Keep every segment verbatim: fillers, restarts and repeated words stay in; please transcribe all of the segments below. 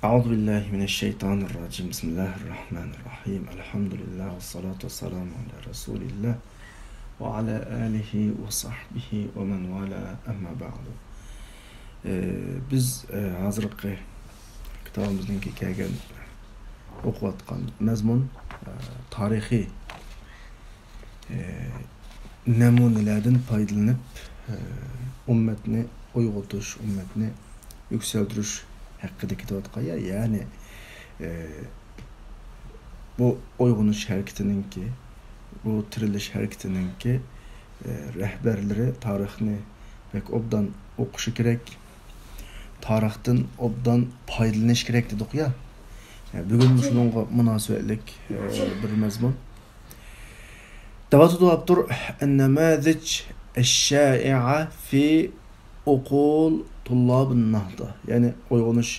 أعوذ بالله من الشيطان الرجيم. بسم الله الرحمن الرحيم. الحمد لله والصلاة والسلام على رسول الله وعلى آله وصحبه ومن والاه، أما بعد. ئى، بىز، ئى، ھازىرقى كىتابىمىزنىڭكى كەلگەن، ئوقۇۋاتقان مەزمۇن، ئى، تارىخىي، ئى، نەمۇنىلەردىن پايدىلىنىپ، ئى، ئۈممەتنى ئويغىتىش، ئۈممەتنى يۈكسەلدۈرۈش ھەققىدە كېتىۋاتقان. يەنى، ئى، بۇ ئويغىنىش ھەرىكىتىنىڭكى، بۇ تىرىلىش ھەرىكىتىنىڭكى، ئى، رەھبەرلىرى تارىخنى بەك ئوبدان ئوقۇشى كېرەك، تارىختىن ئوبدان پايدىلىنىش كېرەك دېدۇق يا. بۈگۈن شۇنىڭغا مۇناسىۋەتلىك، ئى، بىر مەزمۇن. دەۋاتىدۇ ئاپتور، النماذج الشائعة في عقول طلاب النهضة، يەنى ئويغىنىش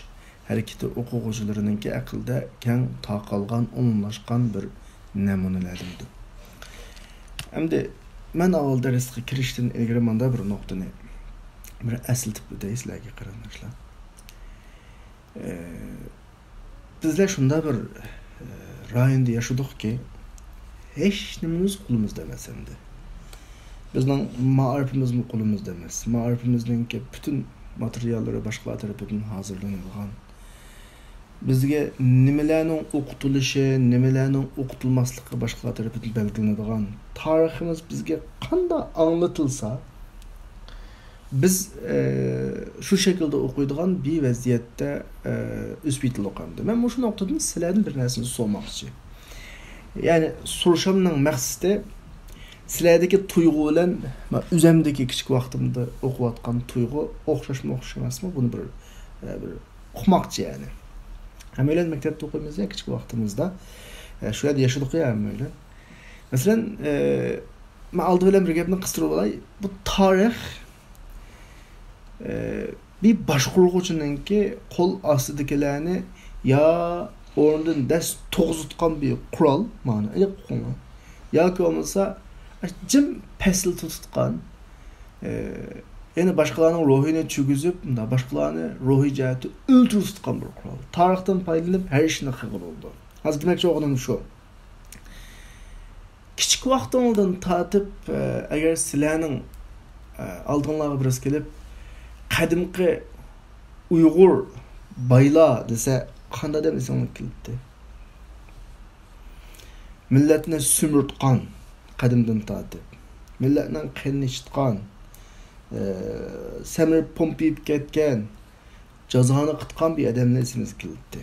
ھەرىكىتى ئوقۇغۇچىلىرىنىڭكى ئەقلىدە كەڭ تارقالغان، ئومۇملاشقان بىر نەمۇنىلەر دەيدۇ. ئەمدى مەن ئاۋۋال دەرسكە كىرىشتىن ئىلگىرى مۇندا بىر نۇقتىنى بىر ئەسلىتىپ ئۆتەي سىلەرگە، قېرىنداشلار. ئى، بىزلەر شۇنداق بىر، ئى، رايوندا ياشىدۇقكى، ھېچ نېمىمىز قولىمىزدا ئەمەس ئەمدى. بىزنىڭ مائارىپىمىزمۇ قولىمىزدا ئەمەس. مائارىپىمىزنىڭكى پۈتۈن ماتېرىياللىرى باشقىلار تەرىپىدىن ھازىرلىنىدىغان. بىزگە نېمىلەرنىڭ ئوقۇتۇلۇشى، نېمىلەرنىڭ ئوقۇتۇلماسلىقى باشقىلار تەرىپىدىن بەلگىلىنىدىغان. تارىخىمىز بىزگە قانداق ئاڭلىتىلسا، بىز، ئە، شۇ شەكىلدە ئوقۇيدىغان بىر ۋەزىيەتتە، ئە، ئۆسۈپ يېتىلدۇق ئەمدى. مەن مۇشۇ نۇقتىدىن سىلەردىن بىر نەرسىنى سورىماقچى. يەنى سورىشىمنىڭ مەقسىتى، سىلەردىكى تۇيغۇ بىلەن مەن ئۆزۈمدىكى كىچىك ۋاقتىمدا ئوقۇۋاتقان تۇيغۇ ئوخشاشمۇ، ئوخشاش ئەمەسمۇ؟ بۇنى بىر، ئە، بىر ئۇقماقچى يەنى. ھەممەيلەن مەكتەپتە ئوقۇيمىز يا كىچىك ۋاقتىمىزدا. ئە، شۇ يەردە ياشىدۇق يا ھەممەيلەن. مەسىلەن، ئە، مەن ئالدى بىلەن بىر گەپنى قىستۇرۇپ ئالاي. بۇ تارىخ، ئى، بىر باشقۇرغۇچىنىڭكى قول ئاستىدىكىلەرنى يا ئورنىدىن دەس تۇرغۇزۇۋاتقان بىر قورال، مانا، ئېنىق ئۇقۇڭلار. ياكى بولمىسا جىم پەسىل تۇتۇۋاتقان، ئى، يەنى باشقىلارنىڭ روھىنى چۆكۈزۈپ، مۇنداق باشقىلارنى روھىي جەھەتتە ئۆلتۈرۈۋاتقان بىر قورال. تارىختىن پايدىلىنىپ ھەر ئىشنى قىلغىلى بولىدۇ. ھازىر دېمەكچى بولغىنىم شۇ. كىچىك ۋاقتىڭىزدىن تارتىپ، ئە، ئەگەر سىلەرنىڭ، ئە، ئالدىڭلارغا بىرسى كېلىپ، «قەدىمكى ئۇيغۇر بايلار» دېسە، قانداق دەپ ئېسىڭلارغا كېلەتتى؟ مىللەتنى سۈمۈرتقان، قەدىمدىن تارتىپ. مىللەتنىڭ قېنىنى ئىچىتقان، ئە، سەمرىپ پومپىيىپ كەتكەن، جازانى قىتقان بىر ئادەملەر ئېسىمىزگە كېلەتتى.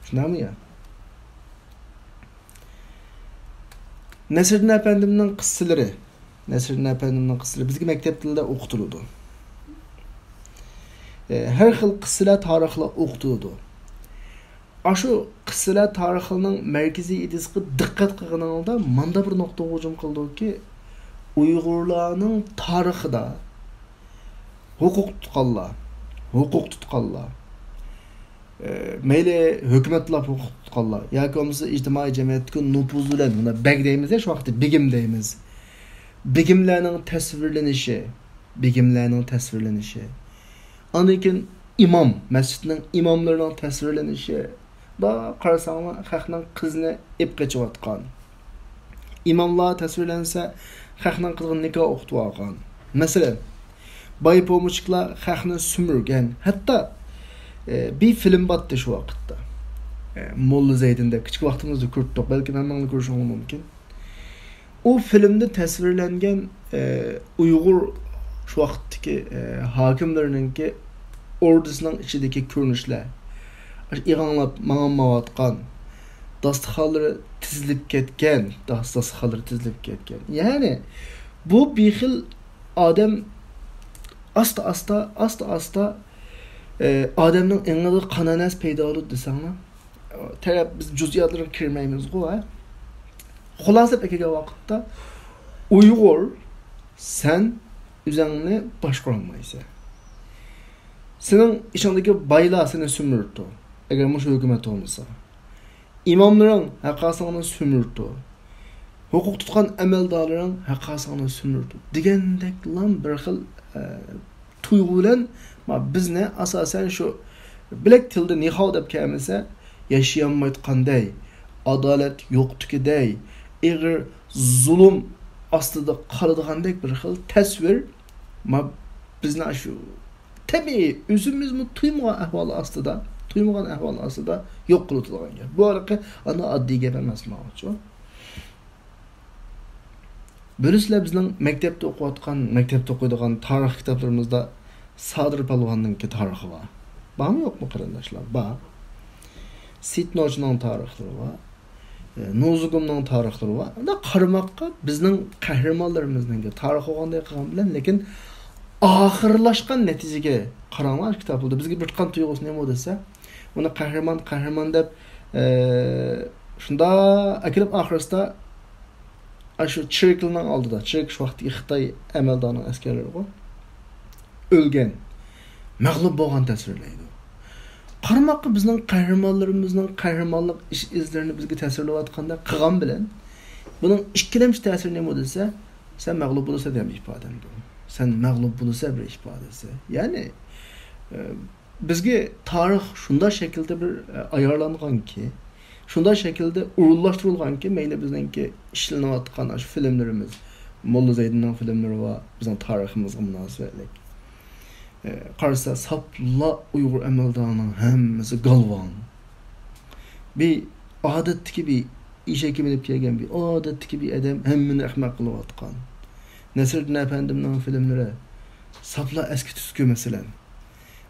شۇنداقمۇ يا؟ نەسىردىن ئەپەندىمنىڭ قىسسىلىرى، نەسىردىن ئەپەندىمنىڭ قىسسىلىرى بىزگە مەكتەپ تىلىدا ئوقۇتۇلىدۇ. ئە، ھەر خىل قىسسىلەر، تارىخلار ئوقۇتۇلىدۇ. ئاشۇ قىسسىلەر تارىخىنىڭ مەركىزىي ئىدىيىسىغا دىققەت قىلغىنىڭدا ماندا بىر نۇقتىغا ھۇجۇم قىلىدۇكى، ئۇيغۇرلارنىڭ تارىخىدا ھوقۇق تۇتقانلار، ھوقۇق تۇتقانلار، ئە، مەيلى ھۆكۈمەتلەر ھوقۇق تۇتقانلار ياكى بولمىسا ئىجتىمائىي جەمئىيەتتىكى نوپۇزلۇ بىلەن، مانا، بەگ دەيمىز يا، شۇ ۋاقىتتا بېگىم دەيمىز. بېگىملەرنىڭ تەسۋىرلىنىشى، بېگىملەرنىڭ تەسۋىرلىنىشى. ئاندىن كېيىن ئىمام، مەسچىتنىڭ ئىماملىرىنىڭ تەسۋىرلىنىشى. دا قارىساڭلار، خەقنىڭ قىزىنى ئېلىپ قېچىۋاتقان. ئىماملار تەسۋىرلەنسە، خەقنىڭ قىزىغا نىكاھ ئوقۇتۇۋالغان. مەسىلەن، باي پومىچىكلار خەقنى سۈمۈرگەن. ھەتتا، ئە، بىر فىلىم باتتى شۇ ۋاقىتتا. ئە، موللا زەيدىن دەپ كىچىك ۋاقتىمىزدا كۆرۈپتۇق. بەلكى ھەممىڭلار كۆرۈشۈڭلار مۇمكىن. ئۇ فىلىمدە تەسۋىرلەنگەن، ئە، ئۇيغۇر شۇ ۋاقىتتىكى، ئە، ھاكىملىرىنىڭكى ئوردىسىنىڭ ئىچىدىكى كۆرۈنۈشلەر. ئاشۇ ئىغاڭلاپ ماڭالمايۋاتقان، داستىخانلىرى تىزىلىپ كەتكەن، داس-، داستىخانلىرى تىزىلىپ كەتكەن. يەنى بۇ بىر خىل ئادەم ئاستا-ئاستا، ئاستا-ئاستا، ئە، ئادەمنىڭ ئېڭىدا قانائەت پەيدا بولىدۇ دېسەڭلار. تەرەپ بىز جۇزئىياتلىرىغا كىرمەيمىزغۇ، ھە؟ خۇلاسىلەپ ئەكەلگەن ۋاقىتتا، ئۇيغۇر، سەن ئۆزۈڭنى باشقۇرالمايسەن. سېنىڭ ئىچىڭدىكى بايلار سېنى سۈمۈرۈپتۇ، ئەگەر مۇشۇ ھۆكۈمەت بولمىسا. ئىماملىرىڭ ھەققاسىڭنى سۈمۈرۈپتۇ. ھوقۇق تۇتقان ئەمەلدارلىرىڭ ھەققاسىڭنى سۈمۈرۈپتۇ. دېگەندەكلا بىر خىل، ئە، تۇيغۇ بىلەن، ما، بىزنى ئاساسەن شۇ، بىلەك تىلدا نىخاۋ دەپ كەلمىسە، ياشىيالمايدىغاندەي، ئادالەت يوقتىكىدەي، ئېغىر زۇلۇم ئاستىدا قالىدىغاندەك بىر خىل تەسۋىر ما بىزنى شۇ تەبىئىي ئۆزىمىزمۇ تۇيمىغان ئەھۋال ئاستىدا، تۇيمىغان ئەھۋال ئاستىدا يوق قىلىۋېتىدىغان گەپ. بۇ ھېلىقى ئانا ئاددىي گەپ ئەمەس ماڭىچۇ. بىلىسىلەر، بىزنىڭ مەكتەپتە ئوقۇۋاتقان، مەكتەپتە ئوقۇيدىغان تارىخ كىتابلىرىمىزدا سادىر پالۋاننىڭكى تارىخى بار. بارمۇ يوقمۇ قېرىنداشلار؟ بار. سىتنوچنىڭ تارىخلىرى بار. ئە، نوزۇگۇمنىڭ تارىخلىرى بار. ئەمدى قارىماققا بىزنىڭ قەھرىمانلىرىمىزنىڭكى تارىخى بولغاندەك قىلغان بىلەن، لېكىن ئاخىرلاشقان نەتىجىگە قاراڭلار، كىتابلاردا بىزگە بىر تۇتقان تۇيغۇسى نېمە دېسە، ئۇنى قەھرىمان، قەھرىمان دەپ، ئە، شۇنداق ئەكېلىپ ئاخىرسىدا ئاشۇ چېرچىلنىڭ ئالدىدا، چېرچىل شۇ ۋاقىتتىكى خىتاي ئەمەلدارىنىڭ ئەسكەرلىرىغۇ، ئۆلگەن، مەغلۇپ بولغان تەسۋىرلەيدۇ. قارىماققا بىزنىڭ قەھرىمانلىرىمىزنىڭ قەھرىمانلىق ئىش ئىزلىرىنى بىزگە تەسۋىرلەۋاتقاندەك قىلغان بىلەن، بۇنىڭ ئىككىلەمچى تەسىرى نېمە دېسە، سەن مەغلۇپ بولىسەن دېگەن ئىپادەمدۇ؟ سەن مەغلۇپ بولىسەن بىر ئىپادىسى. يەنى، ئە، بىزگە تارىخ شۇنداق شەكىلدە بىر، ئە، ئايارلانغانكى، شۇنداق شەكىلدە ئورۇنلاشتۇرۇلغانكى، مەيلى بىزنىڭكى ئىشلىنىۋاتقان ئاشۇ فىلىملىرىمىز، موللا زەيدىننىڭ فىلىملىرى بار، بىزنىڭ تارىخىمىزغا مۇناسىۋەتلىك. ئە، قارىسا، ساپلا ئۇيغۇر ئەمەلدارىنىڭ ھەممىسى گالۋاڭ. بىر ئادەتتىكى بىر ئېشەككە مىنىپ كەلگەن بىر ئادەتتىكى بىر ئادەم ھەممىنى ئەخمەق قىلىۋاتقان. نەسىردىن ئەپەندىمنىڭ فىلىملىرى ساپلا ئەسكى تۈزكۈ، مەسىلەن.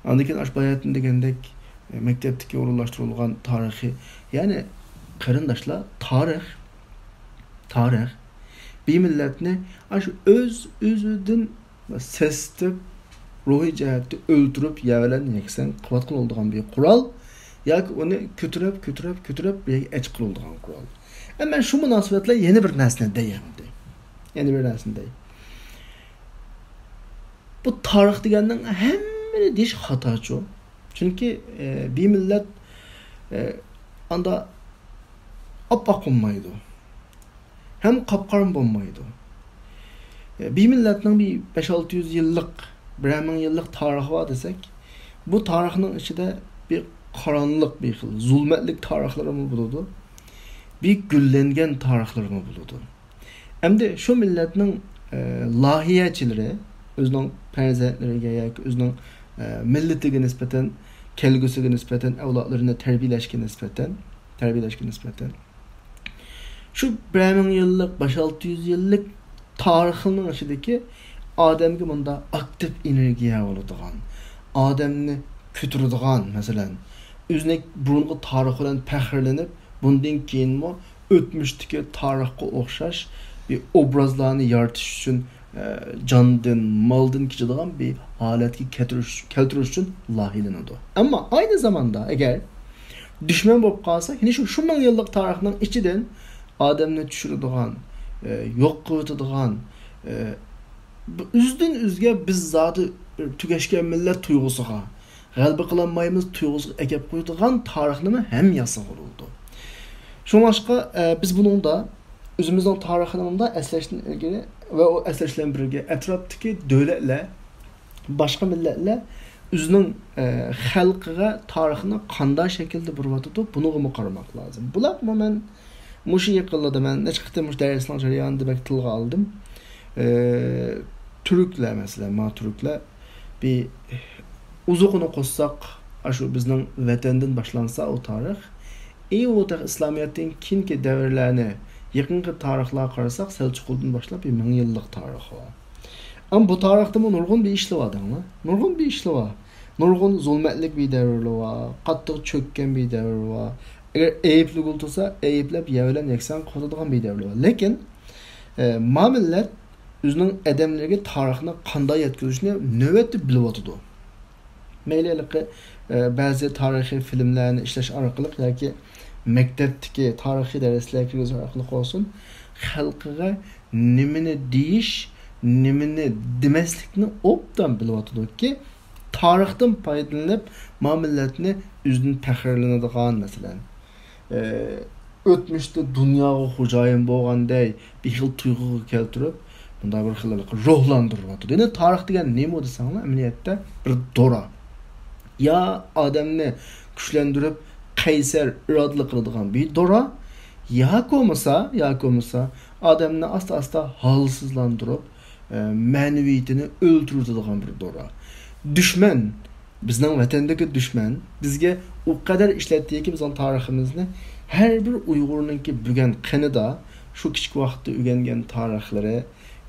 ئاندىن كېيىن ئاشۇ باياتىن دېگەندەك، ئە، مەكتەپتىكى ئورۇنلاشتۇرۇلغان تارىخى، يەنى قېرىنداشلار، تارىخ، تارىخ بىر مىللەتنى ئاشۇ ئۆز ئۆزىدىن سېسىتىپ، روھىي جەھەتتە ئۆلتۈرۈپ، يەۋەلەن يەكسەن قىلىۋاتقىلى بولىدىغان بىر قورال ياكى ئۇنى كۆتۈرۈپ، كۆتۈرۈپ، كۆتۈرۈپ بىر يەرگە ئەچىققىلى بولىدىغان قورال. ئەمما شۇ مۇناسىۋەت بىلەن يەنە بىر نەرسىنى دەي ئەمدى. يەنە بىر نەرسىنى دەي. بۇ تارىخ دېگەننىڭ ھەممىنى دېيىش خاتاچۇ. چۈنكى، ئە، بىر مىللەت، ئە، ئاندا ئاپئاق بولمايدۇ. ھەم قاپقارىمۇ بولمايدۇ. بىر مىللەتنىڭ بىر بەش-ئالتە يۈز يىللىق، بىرەر مىڭ يىللىق تارىخى بار دېسەك، بۇ تارىخنىڭ ئىچىدە بىر قارانلىق، بىر خىل زۇلمەتلىك تارىخلىرىمۇ بولىدۇ، بىر گۈللەنگەن تارىخلىرىمۇ بولىدۇ. ئەمدى شۇ مىللەتنىڭ، ئە، لايىھەچىلىرى ئۆزىنىڭ پەرزەنتلىرىگە ياكى ئۆزىنىڭ، ئە، مىللىتىگە نىسبەتەن، كەلگۈسىگە نىسبەتەن، ئەۋلادلىرىنى تەربىيەلەشكە نىسبەتەن، تەربىيەلەشكە نىسبەتەن، شۇ بىرەر مىڭ يىللىق، بەش-ئالتە يۈز يىللىق تارىخنىڭ ئىچىدىكى ئادەمگە مۇنداق ئاكتىپ ئېنېرگىيە بولىدىغان، ئادەمنى كۆتۈرىدىغان، مەسىلەن، ئۆزىنى بۇرۇنقى تارىخ بىلەن پەخىرلىنىپ، بۇندىن كېيىنمۇ ئۆتمۈشتىكى تارىخقا ئوخشاش بىر ئوبرازلارنى يارىتىش ئۈچۈن، ئە، جاندىن، مالدىن كېچىدىغان بىر ھالەتكە كەلتۈرۈش، كەلتۈرۈش ئۈچۈن لايىھەلىنىدۇ. ئەمما ئاينى زاماندا ئەگەر دۈشمەن بولۇپ قالسا، يەنە شۇ، شۇ مىڭ يىللىق تارىخنىڭ ئىچىدىن ئادەمنى چۈشۈرىدىغان، ئە، يوق قىلىۋېتىدىغان، ئە، بۇ ئۆزدىن ئۆزگە بىز زادى بىر تۈگەشكەن مىللەت تۇيغۇسىغا، غەلىبە قىلالمايمىز تۇيغۇسىغا ئەكەپ قويىدىغان تارىخنىمۇ ھەم ياسىغىلى بولىدۇ. شۇڭلاشقا، ئە، بىز بۇنىڭدا ئۆزىمىزنىڭ تارىخىنى مۇنداق ئەسلەشتىن ئىلگىرى ۋە ئۇ ئەسلەش بىلەن بىرگە ئەتراپتىكى دۆلەتلەر، باشقا مىللەتلەر ئۆزىنىڭ، ئە، خەلقىگە تارىخنى قانداق شەكىلدە بۇرۇۋاتىدۇ، بۇنىڭغىمۇ قارىماق لازىم. بۇلارمۇ مەن مۇشۇ يېقىنلاردا مەن نەچچە قېتىم مۇشۇ دەرسنىڭ جەريانىدا بەك تىلغا ئالدىم. ئە، تۈركلەر، مەسىلەن، ما تۈركلەر بىر ئوزۇقىنى قوشساق، ئاشۇ بىزنىڭ ۋەتەندىن باشلانسا ئۇ تارىخ، ئى، ئۇ تېخى ئىسلامىيەتتىن كېيىنكى دەۋرلەرنى، يېقىنقى تارىخلارغا قارىساق، سەلچۇقلىدىن باشلاپ بىر مىڭ يىللىق تارىخ بار. ئەمما بۇ تارىختىمۇ نۇرغۇن بىر ئىشلار بار دەڭلار. نۇرغۇن بىر ئىشلار بار. نۇرغۇن زۇلمەتلىك بىر دەۋرلىرى بار، قاتتىق چۆككەن بىر دەۋرى بار. ئەگەر ئەيىبلىگىلى تۇرسا، ئەيىبلەپ يەۋەلەن يەكسان قىلىدىغان بىر دەۋرى بار. لېكىن، ئە، ما مىللەت ئۆزىنىڭ ئادەملىرىگە تارىخنى قانداق يەتكۈزۈشنى نۆۋەتتە بىلىۋاتىدۇ. مەيلى ھېلىقى، ئە، بەزى تارىخىي فىلىملەرنى ئىشلەش ئارقىلىق ياكى مەكتەپتىكى تارىخىي دەرسلەر كىرگۈزۈش ئارقىلىق بولسۇن، خەلقىگە نېمىنى دېيىش، نېمىنى دېمەسلىكنى ئوبدان بىلىۋاتىدۇكى، تارىختىن پايدىلىنىپ، ما مىللەتنى ئۆزىدىن پەخىرلىنىدىغان، مەسىلەن، ئى، ئۆتمۈشتە دۇنياغا خوجايىن بولغاندەك بىر خىل تۇيغۇغا كەلتۈرۈپ، مۇنداق بىر خىل روھلاندۇرۇۋاتىدۇ. يەنى تارىخ دېگەن نېمە دېسەڭلار، ئەمەلىيەتتە بىر دورا. يا ئادەمنى كۈچلەندۈرۈپ، قەيسەر ئىرادىلىك قىلىدىغان بىر دورا، ياكى بولمىسا، ياكى بولمىسا ئادەمنى ئاستا-ئاستا ھالسىزلاندۇرۇپ، ئە، مەنىۋىيىتىنى ئۆلتۈرۈۋېتىدىغان بىر دورا. دۈشمەن، بىزنىڭ ۋەتەندىكى دۈشمەن بىزگە ئۇ قەدەر ئىشلەتتىكى، بىزنىڭ تارىخىمىزنى، ھەر بىر ئۇيغۇرنىڭكى بۈگۈن قېنىدا شۇ كىچىك ۋاقىتتا ئۆگەنگەن تارىخلىرى،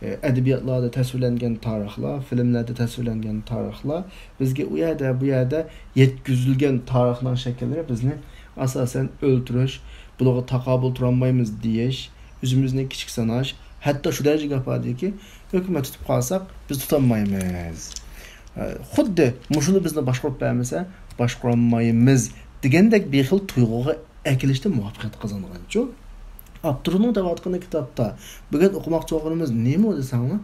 ئەدەبىياتلاردا تەسۋىرلەنگەن تارىخلار، فىلىملەردە تەسۋىرلەنگەن تارىخلار بىزگە ئۇ يەردە، بۇ يەردە يەتكۈزۈلگەن تارىخنىڭ شەكىللىرى بىزنى ئاساسەن ئۆلتۈرۈش، بۇلارغا تاقابىل تۇرالمايمىز دېيىش، ئۆزىمىزنى كىچىك ساناش، ھەتتا شۇ دەرىجىگە ئاپاردىكى، ھۆكۈمەت تۇتۇپ قالساق، بىز تۇتالمايمىز. خۇددى مۇشۇلا بىزنى باشقۇرۇپ بەرمىسە، باشقۇرالمايمىز دېگەندەك بىر خىل تۇيغۇغا ئەكېلىشتە مۇۋەپپەقىيەت قازانغانچۇ؟ ئاپتورنىڭ دەۋاتقىنى كىتابتا بۈگۈن ئوقۇماقچى بولغىنىمىز نېمە دېسەڭلار،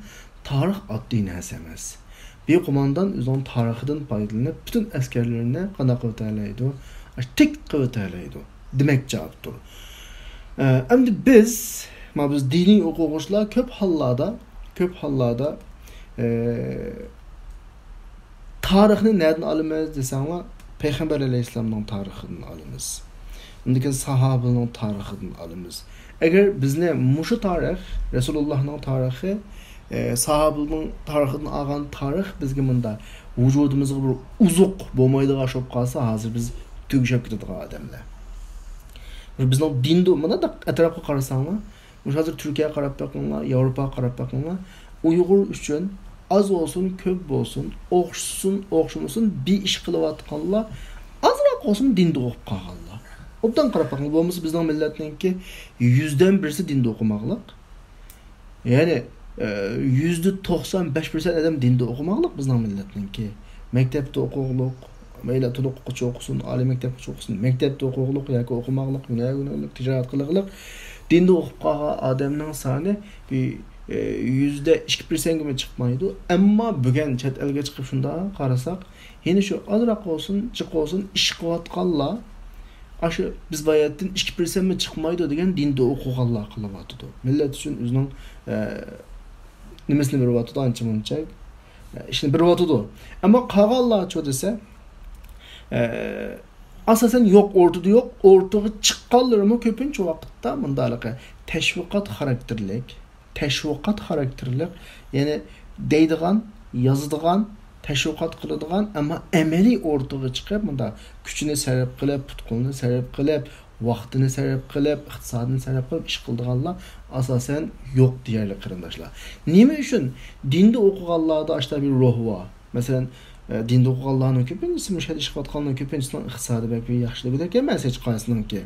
تارىخ ئاددىي نەرسە ئەمەس. بىر قوماندان ئۆزىنىڭ تارىخىدىن پايدىلىنىپ، پۈتۈن ئەسكەرلىرىنى قانداق قىلىۋېتەلەيدۇ؟ تىك قىلىۋېتەلەيدۇ دېمەكچى ئاپتور. ئە، ئەمدى بىز، ما بىز دىنىي ئوقۇغۇچىلار كۆپ ھاللاردا، كۆپ ھاللاردا، ئە، تارىخنى نەدىن ئالىمىز دېسەڭلار، پەيغەمبەر ئەلەيھىسسالامنىڭ تارىخىدىن ئالىمىز. ئۇندىن كېيىن ساھابىلەرنىڭ تارىخىدىن ئالىمىز. ئەگەر بىزنى مۇشۇ تارىخ، رەسۇلۇللاھنىڭ تارىخى، ئە، ساھابىلەرنىڭ تارىخىدىن ئالغان تارىخ بىزگە مۇندا ۋۇجۇدىمىزغا بىر ئوزۇق بولمايدىغان ئىش بولۇپ قالسا، ھازىر بىز تۈگىشىپ كېتىدىغان ئادەملەر. بىزنىڭ دىندا، مانا ئەتراپقا قارىساڭلار، مۇشۇ ھازىر تۈركىيەگە قاراپ بېقىڭلار، ياۋروپاغا قاراپ بېقىڭلار. ئۇيغۇر ئۈچۈن ئاز بولسۇن، كۆپ بولسۇن، ئوخشىسۇن، ئوخشىمىسۇن، بىر ئىش قىلىۋاتقانلار ئازراق بولسىمۇ دىندا ئوقۇپ قالغانلار. ئوبدان قاراپ بېقىڭلار. بولمىسا بىزنىڭ مىللەتنىڭكى يۈزدىن بىرسى دىندا ئوقۇماقلىق. يەنى، ئە، يۈزدە توقسان بەش پىرسەنت ئادەم دىندا ئوقۇماقلىق بىزنىڭ مىللەتنىڭكى. مەكتەپتە ئوقۇغلۇق، مەيلى تولۇق ئوقۇغۇچى ئوقۇسۇن، ئالىي مەكتەپكىچە ئوقۇسۇن، مەكتەپتە ئوقۇغلۇق ياكى ئوقۇماقلىق، ھۈنەر ئۆگىنىۋالغۇلۇق، تىجارەت قىلغلىق، دىندا ئوقۇپ قالغان ئادەمنىڭ سانى بىر، ئە، يۈزدە ئىككى پىرسەنتكىمۇ چىقمايدۇ. ئەمما بۈگۈن چەت ئەلگە چىقىپ شۇنداق قارىساق، يەنە شۇ ئازراق بولسۇن، جىق بولسۇن، ئىش قىلىۋاتقانلار، ئاشۇ بىز باياتتىن ئىككى پىرسەنتمۇ چىقمايدۇ دېگەن دىندا ئوقۇغانلار قىلىۋاتىدۇ. مىللەت ئۈچۈن ئۆزىنىڭ، ئە، نېمىسىنى بېرىۋاتىدۇ، ئانچە مۇنچە، ئە، ئىشىنى بېرىۋاتىدۇ. ئەمما قالغانلارچۇ دېسە، ئە، ئاساسەن يوق، ئوتتۇرىدا يوق، ئوتتۇرىغا چىققانلىرىمۇ كۆپىنچە ۋاقىتتا مۇنداق تەشۋىقات خاراكتېرلىك، تەشۋىقات خاراكتېرلىق، يەنى دەيدىغان، يازىدىغان، تەشۋىقات قىلىدىغان، ئەمما ئەمەلىي ئوتتۇرىغا چىقىپ، مۇنداق كۈچىنى سەرپ قىلىپ، پۇت-قولىنى سەرپ قىلىپ، ۋاقتىنى سەرپ قىلىپ، ئىقتىسادىنى سەرپ قىلىپ ئىش قىلىدىغانلار ئاساسەن يوق دېيەرلىك، قېرىنداشلار. نېمە ئۈچۈن؟ دىندا ئوقۇغانلاردا ئاشۇنداق بىر روھ بار. مەسىلەن، ئە، دىندا ئوقۇغانلارنىڭ كۆپىنچىسى، مۇشۇ يەردە ئىش قىلىۋاتقانلارنىڭ كۆپىنچىسىنىڭ ئىقتىسادى بەك بىر ياخشى دېگۈدەك ئەمەس ھېچقايسىنىڭكى.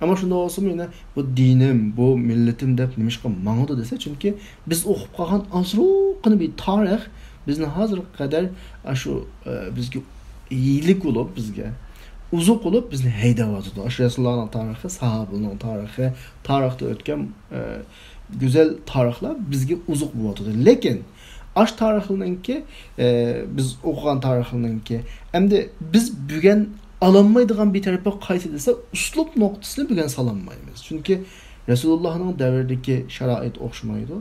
ئەمما شۇنداق بولسىمۇ يەنە بۇ دىنىم، بۇ مىللىتىم دەپ نېمىشقا ماڭىدۇ دېسە، چۈنكى بىز ئوقۇپ قالغان ئازراققىنە بىر تارىخ بىزنى ھازىرغا قەدەر ئاشۇ، ئە، بىزگە ئىگىلىك بولۇپ، بىزگە ئوزۇق بولۇپ، بىزنى ھەيدەۋاتىدۇ. ئاشۇ رەسۇلۇللانىڭ تارىخى، ساھابىلەرنىڭ تارىخى، تارىختا ئۆتكەن، ئە، گۈزەل تارىخلار بىزگە ئوزۇق بولۇۋاتىدۇ. لېكىن ئاشۇ تارىخلارنىڭكى، ئە، بىز ئوقۇغان تارىخلارنىڭكى، ئەمدى بىز بۈگۈن ئالالمايدىغان بىر تەرىپى قايسى دېسە، ئۇسلۇب نۇقتىسىنى بۈگۈن سالالمايمىز. چۈنكى رەسۇلۇللانىڭ دەۋرىدىكى شارائىت ئوخشىمايدۇ،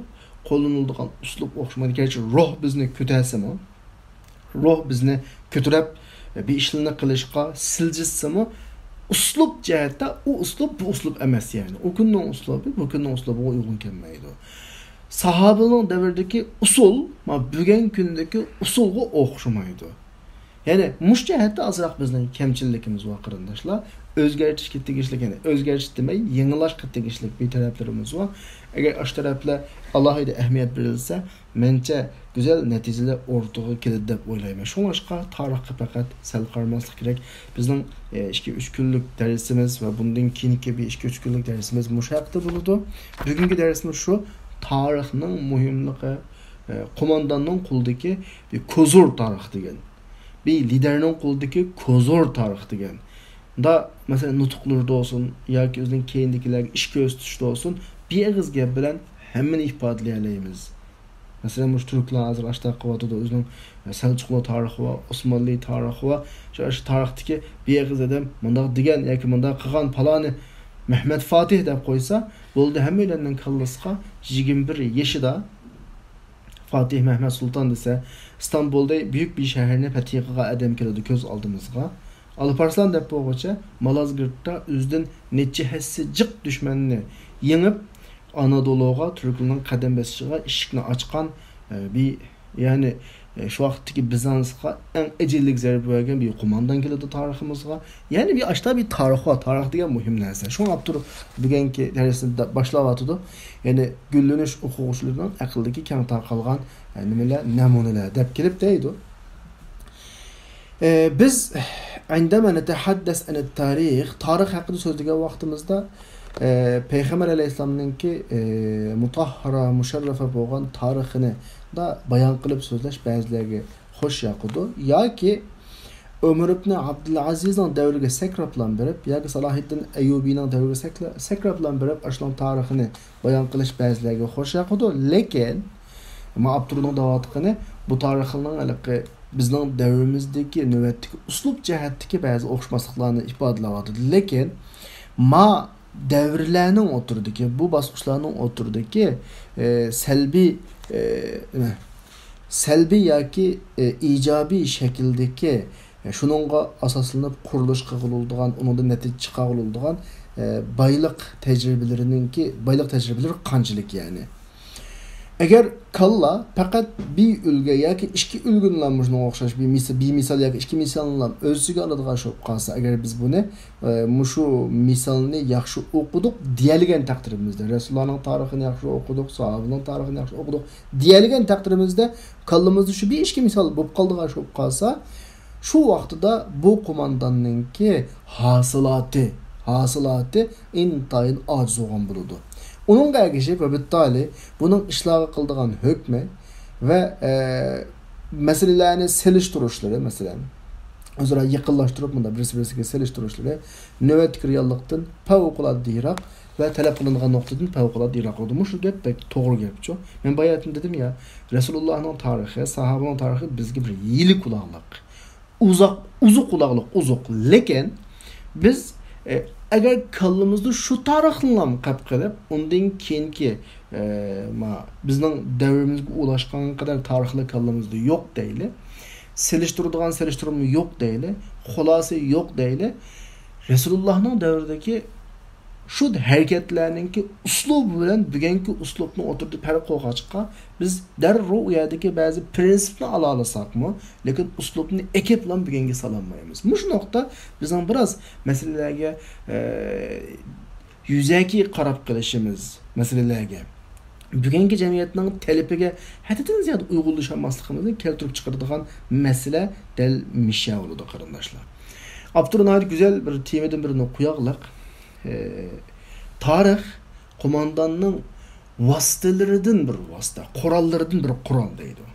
قوللىنىلىدىغان ئۇسلۇب ئوخشىمايدۇ. گەرچە روھ بىزنى كۆتەرسىمۇ، روھ بىزنى كۆتۈرۈپ، بىر ئىشلارنى قىلىشقا سىلجىتسىمۇ، ئۇسلۇب جەھەتتە ئۇ ئۇسلۇب، بۇ ئۇسلۇب ئەمەس، يەنى ئۇ كۈننىڭ ئۇسلۇبى بۇ كۈننىڭ ئۇسلۇبىغا ئۇيغۇن كەلمەيدۇ. ساھابىلەرنىڭ دەۋرىدىكى ئۇسۇل، ما، بۈگۈن كۈندىكى ئۇسۇلغا ئوخشىمايدۇ. يەنى مۇشۇ جەھەتتە ئازراق بىزنىڭ كەمچىللىكىمىز بار، قېرىنداشلار. ئۆزگەرتىشكە تېگىشلىك، يەنى ئۆزگەرتىش دېمەي، يېڭىلاشقا تېگىشلىك بىر تەرەپلىرىمىز بار. ئەگەر ئاشۇ تەرەپلەر ئالاھىدە ئەھمىيەت بېرىلسە، مەنچە گۈزەل نەتىجىلەر ئوتتۇرىغا كېلىدۇ دەپ ئويلايمەن. شۇڭلاشقا تارىخقا پەقەت سەل قارىماسلىق كېرەك. بىزنىڭ، ئە، ئىككى، ئۈچ كۈنلۈك دەرسىمىز ۋە بۇندىن كېيىنكى بىر ئىككى، ئۈچ كۈنلۈك دەرسىمىز مۇشۇ ھەقتە بولىدۇ. بۈگۈنكى دەرسىمىز شۇ، تارىخنىڭ مۇھىملىقى، ئە، قومانداننىڭ قولىدىكى بىر كوزۇر تارىخ دېگەن. بىر لىدەرنىڭ قولىدىكى كوزۇر تارىخ دېگەن. دا، مەسىلەن، نۇتۇقلىرىدا بولسۇن ياكى ئۆزىنىڭ كەينىدىكىلەرگە ئىش كۆرسىتىشتە بولسۇن، بىر ئېغىز گەپ بىلەن ھەممىنى ئىپادىلىيەلەيمىز. مەسىلەن، مۇشۇ تۈركلەر ھازىر ئاشۇنداق قىلىۋاتىدۇ، ئۆزىنىڭ سەلچۇقلار تارىخى بار، ئوسمانلى تارىخى بار. شۇ، شۇ تارىختىكى بىر ئېغىز ئادەم مۇنداق دېگەن ياكى مۇنداق قىلغان، پالانى مەھمەت فاتىھ دەپ قويسا، بولدى، ھەممەيلەننىڭ كاللىسىغا يىگىرمە بىر يېشىدا، فاتىھ مەھمەت سۇلتان دېسە، ئىستانبۇلدەك بۈيۈك بىر شەھەرنى پەتھى قىلغان ئادەم كېلىدۇ كۆز ئالدىمىزغا. ئالپارسلان دەپ بولغۇچە، مالازگىرتتا ئۆزىدىن نەچچە ھەسسە جىق دۈشمەننى يېڭىپ، ئانادولۇغا تۈركلەرنىڭ قەدەم بېسىشىغا ئىشىكنى ئاچقان، ئە، بىر، يەنى، ئە، شۇ ۋاقىتتىكى بىزانسقا ئەڭ ئەجەللىك زەربە بەرگەن بىر قوماندان كېلىدۇ تارىخىمىزغا. يەنى بىر ئاشتا بىر تارىخ بار. تارىخ دېگەن مۇھىم نەرسە. شۇڭا ئاپتور بۈگۈنكى دەرسنى دا-، باشلاۋاتىدۇ. يەنى گۈللىنىش ئوقۇغۇچىلىرىنىڭ ئەقلىدىكى كەڭ تارقالغان، ئە، نېمىلەر، نەمۇنىلەر دەپ كېلىپ دەيدۇ. ئە، بىز عندما نتحدث عن التاريخ، تارىخ ھەققىدە سۆزلىگەن ۋاقتىمىزدا، ئە، پەيغەمبەر ئەلەيھىسسالامنىڭكى، ئە، مۇتەھھەرە، مۇشەررەفە بولغان تارىخىنى دا بايان قىلىپ سۆزلەش بەزىلەرگە خوش ياقىدۇ. ياكى ئۆمەر ئىبنى ئابدۇلئەزىزنىڭ دەۋرىگە سەكرەپلان بېرىپ، ياكى سالاھىددىن ئەييۇبىنىڭ دەۋرىگە سەكرە-، سەكرەپلان بېرىپ، ئاشۇنىڭ تارىخىنى بايان قىلىش بەزىلەرگە خوش ياقىدۇ. لېكىن، ما ئاپتورنىڭ دەۋاتقىنى، بۇ تارىخنىڭ ھېلىقى بىزنىڭ دەۋرىمىزدىكى نۆۋەتتىكى ئۇسلۇب جەھەتتىكى بەزى ئوخشىماسلىقلارنى ئىپادىلەۋاتىدۇ. لېكىن، ما دەۋرلەرنىڭ ئوتتۇرىدىكى، بۇ باسقۇچلارنىڭ ئوتتۇرىدىكى، ئە، سەلبىي، ئە، نېمە، سەلبىي ياكى، ئە، ئىجابىي شەكىلدىكى، ئە، شۇنىڭغا ئاساسلىنىپ قۇرۇلۇش قىلغىلىدىغان، ئۇنىڭدىن نەتىجە چىقارغىلىدىغان، ئە، بايلىق تەجرىبىلىرىنىڭكى، بايلىق تەجرىبىلىرى قانچىلىك، يەنى. ئەگەر كاللا پەقەت بىر ئۈلگە ياكى ئىككى ئۈلگىنىلا مۇشۇنىڭغا ئوخشاش بىر مىس-، بىر مىسال ياكى ئىككى مىسالنىلا ئۆز ئىچىگە ئالىدىغان بولۇپ قالسا، ئەگەر بىز بۇنى، ئە، مۇشۇ مىسالنى ياخشى ئوقۇدۇق دېيەلىگەن تەقدىرىمىزدە، رەسۇلۇللانىڭ تارىخىنى ياخشى ئوقۇدۇق، ساھابىنىڭ تارىخىنى ياخشى ئوقۇدۇق دېيەلىگەن تەقدىرىمىزدە، كاللىمىزدا شۇ بىر ئىككى مىسال بولۇپ قالىدىغان بولۇپ قالسا، شۇ ۋاقتىدا بۇ قومانداننىڭكى ھاسىلاتى، ھاسىلاتى ئىنتايىن ئاجىز بولغان بولىدۇ. ئۇنىڭغا ئەگىشىپ، ۋە بىتتالى بۇنىڭ ئىشلارغا قىلىدىغان ھۆكمى ۋە، ئە، مەسىلىلەرنى سېلىشتۇرۇشلىرى، مەسىلەن، ئۆزئارا يېقىنلاشتۇرۇپ، مۇنداق بىرسى-بىرسىگە سېلىشتۇرۇشلىرى نۆۋەتتىكى رېئاللىقتىن پەۋقۇلئاددە يىراق ۋە تەلەپ قىلىنغان نۇقتىدىن پەۋقۇلئاددە يىراق بولىدۇ. مۇشۇ گەپ بەك توغرا گەپچۇ. مەن باياتىن دېدىم يا، رەسۇلۇللانىڭ تارىخى، ساھابىنىڭ تارىخى بىزگە بىر يېلى قۇلاقلىق. ئۇزاق، ئوزۇق قۇلاقلىق، ئوزۇق. لېكىن بىز، ئە، ئەگەر كاللىمىزدا شۇ تارىخنىلام قەپ قىلىپ، ئۇندىن كېيىنكى، ئە، ما، بىزنىڭ دەۋرىمىزگە ئۇلاشقان قەدەر تارىخلا كاللىمىزدا يوق دەيلى. سېلىشتۇرىدىغان سېلىشتۇرما يوق دەيلى. خۇلاسە يوق دەيلى. رەسۇلۇللانىڭ دەۋرىدىكى شۇ ھەرىكەتلەرنىڭكى ئۇسلۇبى بىلەن بۈگۈنكى ئۇسلۇبنىڭ ئوتتۇرىدا پەرق بولغاچقا، بىز دەررۇ ئۇ يەردىكى بەزى پرىنسىپنى ئالالىساقمۇ، لېكىن ئۇسلۇبنى ئېكىپلام بۈگۈنگە سالالمايمىز. مۇشۇ نۇقتا بىزنىڭ بىراز مەسىلىلەرگە، ئە، يۈزەكى قاراپ قېلىشىمىز، مەسىلىلەرگە، بۈگۈنكى جەمئىيەتنىڭ تەلىپىگە ھەددىدىن زىيادە ئۇيغۇنلىشالماسلىقىمىزنى كەلتۈرۈپ چىقىرىدىغان مەسىلە دەل مىشە بولىدۇ، قېرىنداشلار. ئاپتور ناھايىتى گۈزەل بىر تېمىدىن بىرنى قوياغلىق. ئە، تارىخ قومانداننىڭ ۋاسىتىلىرىدىن بىر ۋاسىتە، قوراللىرىدىن بىر قورال دەيدۇ.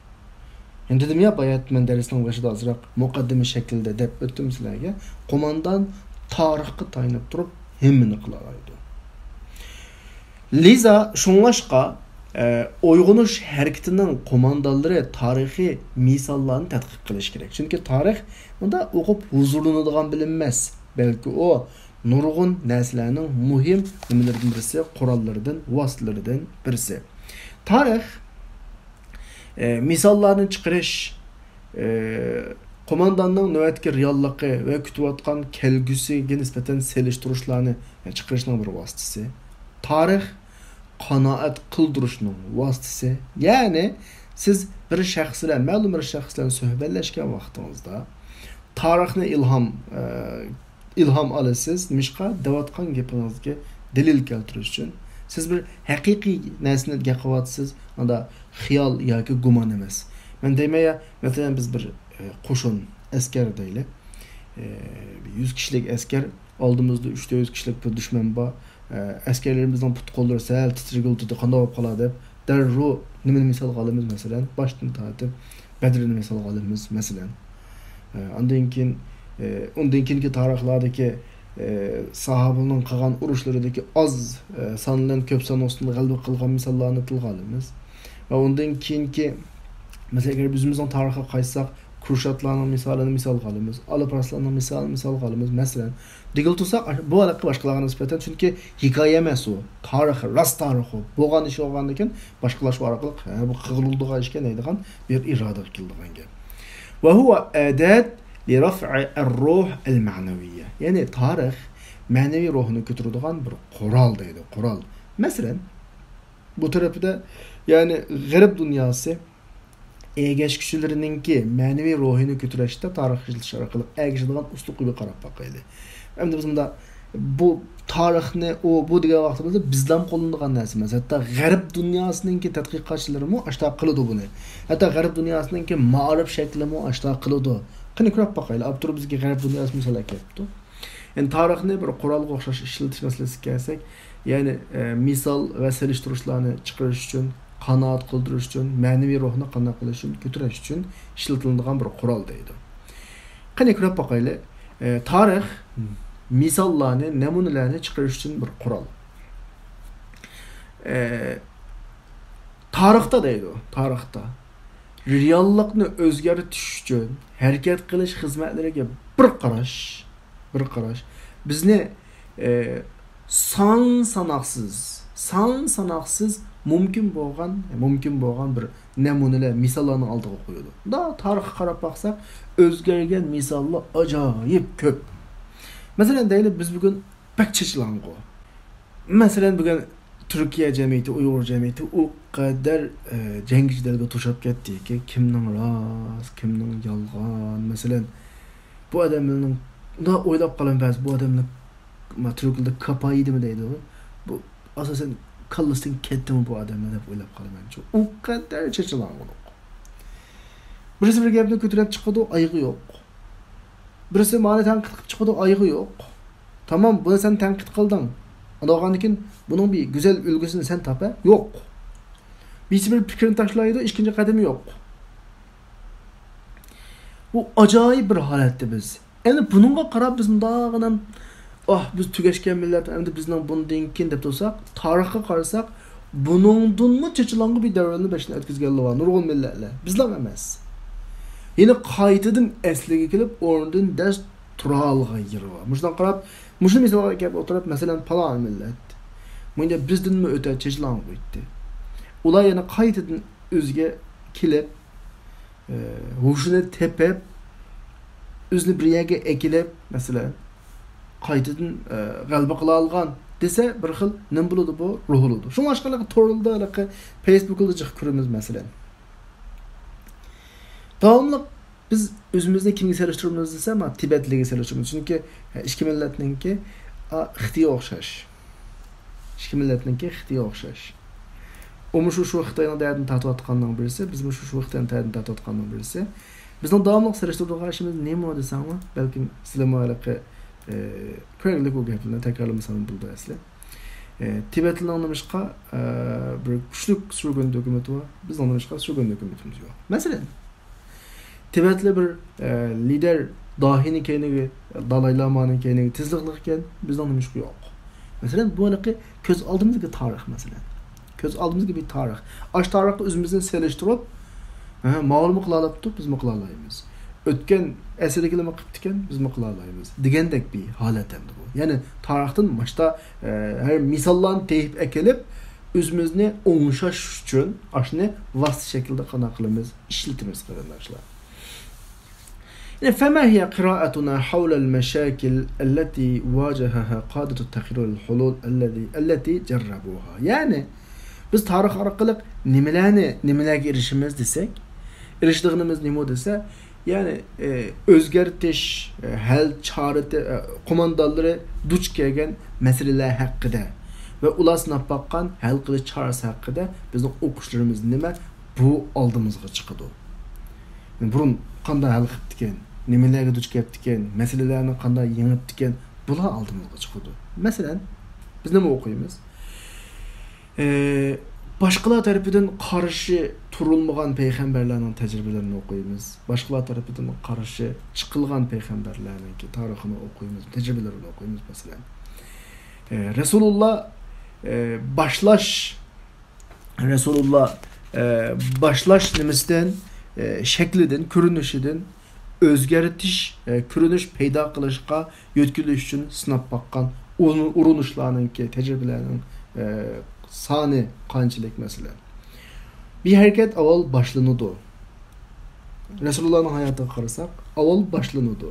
يەنە دېدىم يا، بايات مەن دەرسنىڭ بېشىدا ئازراق مۇقەددىمە شەكلىدە دەپ ئۆتتۈم سىلەرگە. قوماندان تارىخقا تايىنىپ تۇرۇپ ھەممىنى قىلالايدۇ. لىزا شۇڭلاشقا، ئە، ئويغىنىش ھەرىكىتىنىڭ قوماندانلىرى تارىخىي مىساللارنى تەتقىق قىلىشى كېرەك. چۈنكى تارىخ مۇنداق ئوقۇپ ھۇزۇرلىنىدىغان بىلىم ئەمەس، بەلكى ئۇ نۇرغۇن نەرسىلەرنىڭ مۇھىم نېمىلىرىدىن بىرسى، قوراللىرىدىن، ۋاسىتىلىرىدىن بىرسى. تارىخ، ئە، مىساللارنى چىقىرىش، ئە، قومانداننىڭ نۆۋەتتىكى رېئاللىقى ۋە كۈتۈۋاتقان كەلگۈسىگە نىسبەتەن سېلىشتۇرۇشلارنى چىقىرىشنىڭ بىر ۋاسىتىسى. تارىخ قانائەت قىلدۇرۇشنىڭ ۋاسىتىسى. يەنى سىز بىر شەخس بىلەن، مەلۇم بىر شەخس بىلەن سۆھبەتلەشكەن ۋاقتىڭىزدا تارىخنى ئىلھام، ئە، ئىلھام ئالىسىز. نېمىشقا؟ دەۋاتقان گېپىڭىزگە دەلىل كەلتۈرۈش ئۈچۈن. سىز بىر ھەقىقىي نەرسىنى گەپ قىلىۋاتىسىز، ئاندا خىيال ياكى گۇمان ئەمەس. مەن دەيمەن يا، مەسىلەن، بىز بىر، ئە، قوشۇن، ئەسكەر دەيلى. ئە، يۈز كىشىلىك ئەسكەر، ئالدىمىزدا ئۈچ تۆت يۈز كىشىلىك بىر دۈشمەن بار. ئە، ئەسكەرلىرىمىزنىڭ پۇت قوللىرى سەل تىترىگىلى تۇردى، قانداق بولۇپ قالار دەپ، دەررۇ نېمىنى مىسالغا ئالىمىز؟ مەسىلەن، باشتىن تارتىپ بەدرنى مىسالغا ئالىمىز، مەسىلەن. ئە، ئاندىن كېيىن، ئە، ئۇندىن كېيىنكى تارىخلاردىكى، ئە، ساھابىنىڭ قىلغان ئۇرۇشلىرىدىكى ئاز، ئە، سان بىلەن كۆپ سان ئۈستىدە غەلىبە قىلغان مىساللارنى تىلغا ئالىمىز. ۋە ئۇندىن كېيىنكى، مەسىلەن، ئەگەر بىز ئۆزىمىزنىڭ تارىخىغا قايتساق، كۇرشاتلارنىڭ مىسالىنى مىسالغا ئالىمىز، ئالىپارسلارنىڭ مىسالىنى مىسالغا ئالىمىز. مەسىلەن، دېگىلى تۇرساق، بۇ ھېلىقى باشقىلارغا نىسبەتەن، چۈنكى ھېكايە ئەمەس ئۇ، تارىخ، راست تارىخ ئۇ. بولغان ئىش بولغاندىكىن، باشقىلار شۇ ئارقىلىق، ھە، بۇ قىلغىلى بولىدىغان ئىشكەن دەيدىغان بىر ئىرادىگە كېلىدىغان گەپ. وهو أداة لرفع الروح المعنوية. يەنى تارىخ مەنىۋى روھنى كۆتۈرىدىغان بىر قورال دەيدۇ، قورال. مەسىلەن، بۇ تەرىپىدە، يەنى غەرب دۇنياسى ئەگەشكۈچىلىرىنىڭكى مەنىۋى روھىنى كۆتۈرۈشتە تارىخ ئىشلىتىش ئارقىلىق ئەگىشىدىغان ئۇسلۇبقا بىر قاراپ باقايلى. ئەمدى بىز مۇنداق، بۇ تارىخنى، ئۇ، بۇ دېگەن ۋاقتىمىزدا بىزلام قوللىنىدىغان نەرسە ئەمەس. ھەتتا غەرب دۇنياسىنىڭكى تەتقىقاتچىلىرىمۇ ئاشتا قىلىدۇ بۇنى. ھەتتا غەرب دۇنياسىنىڭكى مائارىپ شەكلىمۇ ئاشتا قىلىدۇ. قېنى كۆرۈپ باقايلى، ئاپتور بىزگە غەرب دۇنياسى مىسال ئەكەپتۇ. يەنى تارىخنى بىر قورالغا ئوخشاش ئىشلىتىش مەسىلىسىگە كەلسەك، يەنى، ئە، مىسال ۋە سېلىشتۇرۇشلارنى چىقىرىش ئۈچۈن، قانائەت قىلدۇرۇش ئۈچۈن، مەنىۋى روھنى قانداق قىلىش ئۈچۈن، كۆتۈرۈش ئۈچۈن ئىشلىتىلىدىغان بىر قورال دەيدۇ. قېنى كۆرۈپ باقايلى. ئە، تارىخ مىساللارنى، نەمۇنىلەرنى چىقىرىش ئۈچۈن بىر قورال. ئە، تارىختا دەيدۇ، تارىختا رېئاللىقنى ئۆزگەرتىش ئۈچۈن ھەرىكەت قىلىش خىزمەتلىرىگە بىر قاراش، بىر قاراش بىزنى، ئە، سان ساناقسىز، سان ساناقسىز مۇمكىن بولغان، مۇمكىن بولغان بىر نەمۇنىلەر، مىساللارنىڭ ئالدىغا قويىدۇ. دا تارىخقا قاراپ باقساق، ئۆزگەرگەن مىساللار ئاجايىپ كۆپ. مەسىلەن، دەيلى، بىز بۈگۈن بەك چېچىلاڭغۇ. مەسىلەن، بۈگۈن تۈركىيە جەمئىيىتى، ئۇيغۇر جەمئىيىتى ئۇ قەدەر، ئە، جەڭگى جېدەلگە توشاپ كەتتىكى، كىمنىڭ راست، كىمنىڭ يالغان. مەسىلەن، بۇ ئادەملەرنىڭ، مۇنداق ئويلاپ قالىمەن بەزى، بۇ ئادەملەر، ما، تۈركلەردە كاپايىدىمۇ دەيدۇ. بۇ ئاساسەن كاللىسىدىن كەتتىمۇ بۇ ئادەملەر دەپ ئويلاپ قالىمەن. ئۇ قەدەر چېچىلاڭغۇلۇق. بىرسى بىر گەپنى كۆتۈرۈپ چىقىدۇ، ئايىغى يوق. بىرسى ماڭا تەنقىد قىلىپ چىقىدۇ، ئايىغى يوق. تامام، بۇنى سەن تەنقىد قىلدىڭ. ئۇنداق بولغاندىكىن بۇنىڭ بىر گۈزەل ئۈلگىسىنى سەن تاپ، ھە؟ يوق. بىرسى بىر پىكرىنى تاشلايدۇ، ئىككىنچى قەدىمى يوق. بۇ ئاجايىپ بىر ھالەتتە بىز. ئەنە بۇنىڭغا قاراپ بىز مۇنداغىنام، ئاھ، بىز تۈگەشكەن مىللەت، ئەمدى بىزنىڭ بۇندىن كېيىن دەپ تۇرساق، تارىخقا قارىساق، بۇنىڭدىنمۇ چېچىلاڭغۇ بىر دەۋرلەرنى بېشىدىن ئۆتكۈزگەنلەر بار، نۇرغۇن مىللەتلەر. بىزلا ئەمەس. يەنە قايتىدىن ئەسلىگە كېلىپ، ئورنىدىن دەس تۇرالىغان يېرى بار. مۇشۇنداق قاراپ، مۇشۇ مىسالغا كەپ ئولتۇرۇپ، مەسىلەن، پالان مىللەت. مۇنداق بىزدىنمۇ ئۆتە چېچىلاڭغۇ ئىدى. ئۇلار يەنە قايتىدىن ئۆزىگە كېلىپ، ئە، ھوشىنى تېپىپ، ئۆزىنى بىر يەرگە ئەكېلىپ، مەسىلەن، قايتىدىن، ئە، غەلىبە قىلالىغان دېسە، بىر خىل نېمە بولىدۇ بۇ؟ روھ بولىدۇ. شۇڭلاشقا ھېلىقى توردا، ھېلىقى فېيسبۇكتا جىق كۆرىمىز، مەسىلەن. داۋاملىق بىز ئۆزىمىزنى كىمگە سېلىشتۇرىمىز دېسە، مانا، تىبەتلىككە سېلىشتۇرىمىز. چۈنكى، ئە، ئىككى مىللەتنىڭكى، ئا، خېتى ئوخشاش. ئىككى مىللەتنىڭكى خېتى ئوخشاش. ئۇمۇ شۇ، شۇ خىتاينىڭ دەردىنى تارتىۋاتقاننىڭ بىرسى، بىزمۇ شۇ، شۇ خىتاينىڭ دەردىنى تارتىۋاتقاننىڭ بىرسى. بىزنىڭ داۋاملىق سېلىشتۇرىدىغان ئىشىمىز نېمە دېسەڭلار، بەلكىم سىلەرمۇ ھېلىقى، ئى، كۆرگەنلىك بۇ گەپلەرنى تەكرارلىمىسام بولىدۇ ئەسلى. ئى، تىبەتلىنىڭ نېمىشقا، ئى، بىر كۈچلۈك سۈرگۈن ھۆكۈمىتى بار، بىزنىڭ نېمىشقا سۈرگۈن ھۆكۈمىتىمىز يوق؟ مەسىلەن، تىبەتلىك بىر، ئە، لىدەر داھىينىڭ كەينىگە، دالاي لامانىڭ كەينىگە تېزلىقلىق ئىكەن، بىزنىڭ نېمىشقا يوق؟ مەسىلەن، بۇ ھېلىقى كۆز ئالدىمىزدىكى تارىخ، مەسىلەن. كۆز ئالدىمىزدىكى بىر تارىخ. ئاشۇ تارىخقا ئۆزىمىزنى سېلىشتۇرۇپ، ھە، ماۋۇلىمۇ قىلالاپتۇ، بىزمۇ قىلالايمىز. ئۆتكەن ئەسىرلىكلىمۇ قىپتىكەن، بىزمۇ قىلالايمىز دېگەندەك بىر ھالەت ئەمدى بۇ. يەنى تارىختىن ماشتا، ئە، ھەر مىساللارنى تېپىپ ئەكېلىپ، ئۆزىمىزنى ئوڭشاش ئۈچۈن ئاشۇنى ۋاسىتە شەكلىدە قانداق قىلىمىز؟ ئىشلىتىمىز، قېرىنداشلار. يەنى، فما هي قراءتنا حول المشاكل التي واجهها قادة التغيير والحلول الذي، التي جربوها؟ يەنى، بىز تارىخ ئارقىلىق نېمىلەرنى، نېمىلەرگە ئېرىشىمىز دېسەك، ئېرىشىدىغىنىمىز نېمە دېسە، يەنى، ئە، ئۆزگەرتىش، ئە، ھەل چارە، ئە، قوماندانلىرى دۇچ كەلگەن مەسىلىلەر ھەققىدە ۋە ئۇلار سىناپ باققان ھەل قىلىش چارىسى ھەققىدە بىزنىڭ ئوقۇشلىرىمىز نېمە؟ بۇ ئالدىمىزغا چىقىدۇ. بۇرۇن قانداق ھەل قىپتىكەن، نېمىلەرگە دۇچ كەپتىكەن، مەسىلىلەرنى قانداق يېڭىپتىكەن، بۇلار ئالدىمىزغا چىقىدۇ. مەسىلەن، بىز نېمە ئوقۇيمىز؟ ئى، باشقىلار تەرىپىدىن قارشى تۇرۇلمىغان پەيغەمبەرلەرنىڭ تەجرىبىلىرىنى ئوقۇيمىز. باشقىلار تەرىپىدىن قارشى چىقىلغان پەيغەمبەرلەرنىڭكى تارىخىنى ئوقۇيمىز، تەجرىبىلىرىنى ئوقۇيمىز، مەسىلەن. ئى، رەسۇلۇللا، ئى، باشلاش، رەسۇلۇللا، ئى، باشلاش نېمىسىدىن، ئە، شەكلىدىن، كۆرۈنۈشىدىن ئۆزگەرتىش، ئە، كۆرۈنۈش پەيدا قىلىشقا يۆتكىلىش ئۈچۈن سىناپ باققان ئۇرۇنۇشلارنىڭكى، تەجرىبىلەرنىڭ، ئە، سانى قانچىلىك مەسىلەن؟ بىر ھەرىكەت ئاۋۋال باشلىنىدۇ. رەسۇلۇللانىڭ ھاياتىغا قارىساق، ئاۋۋال باشلىنىدۇ.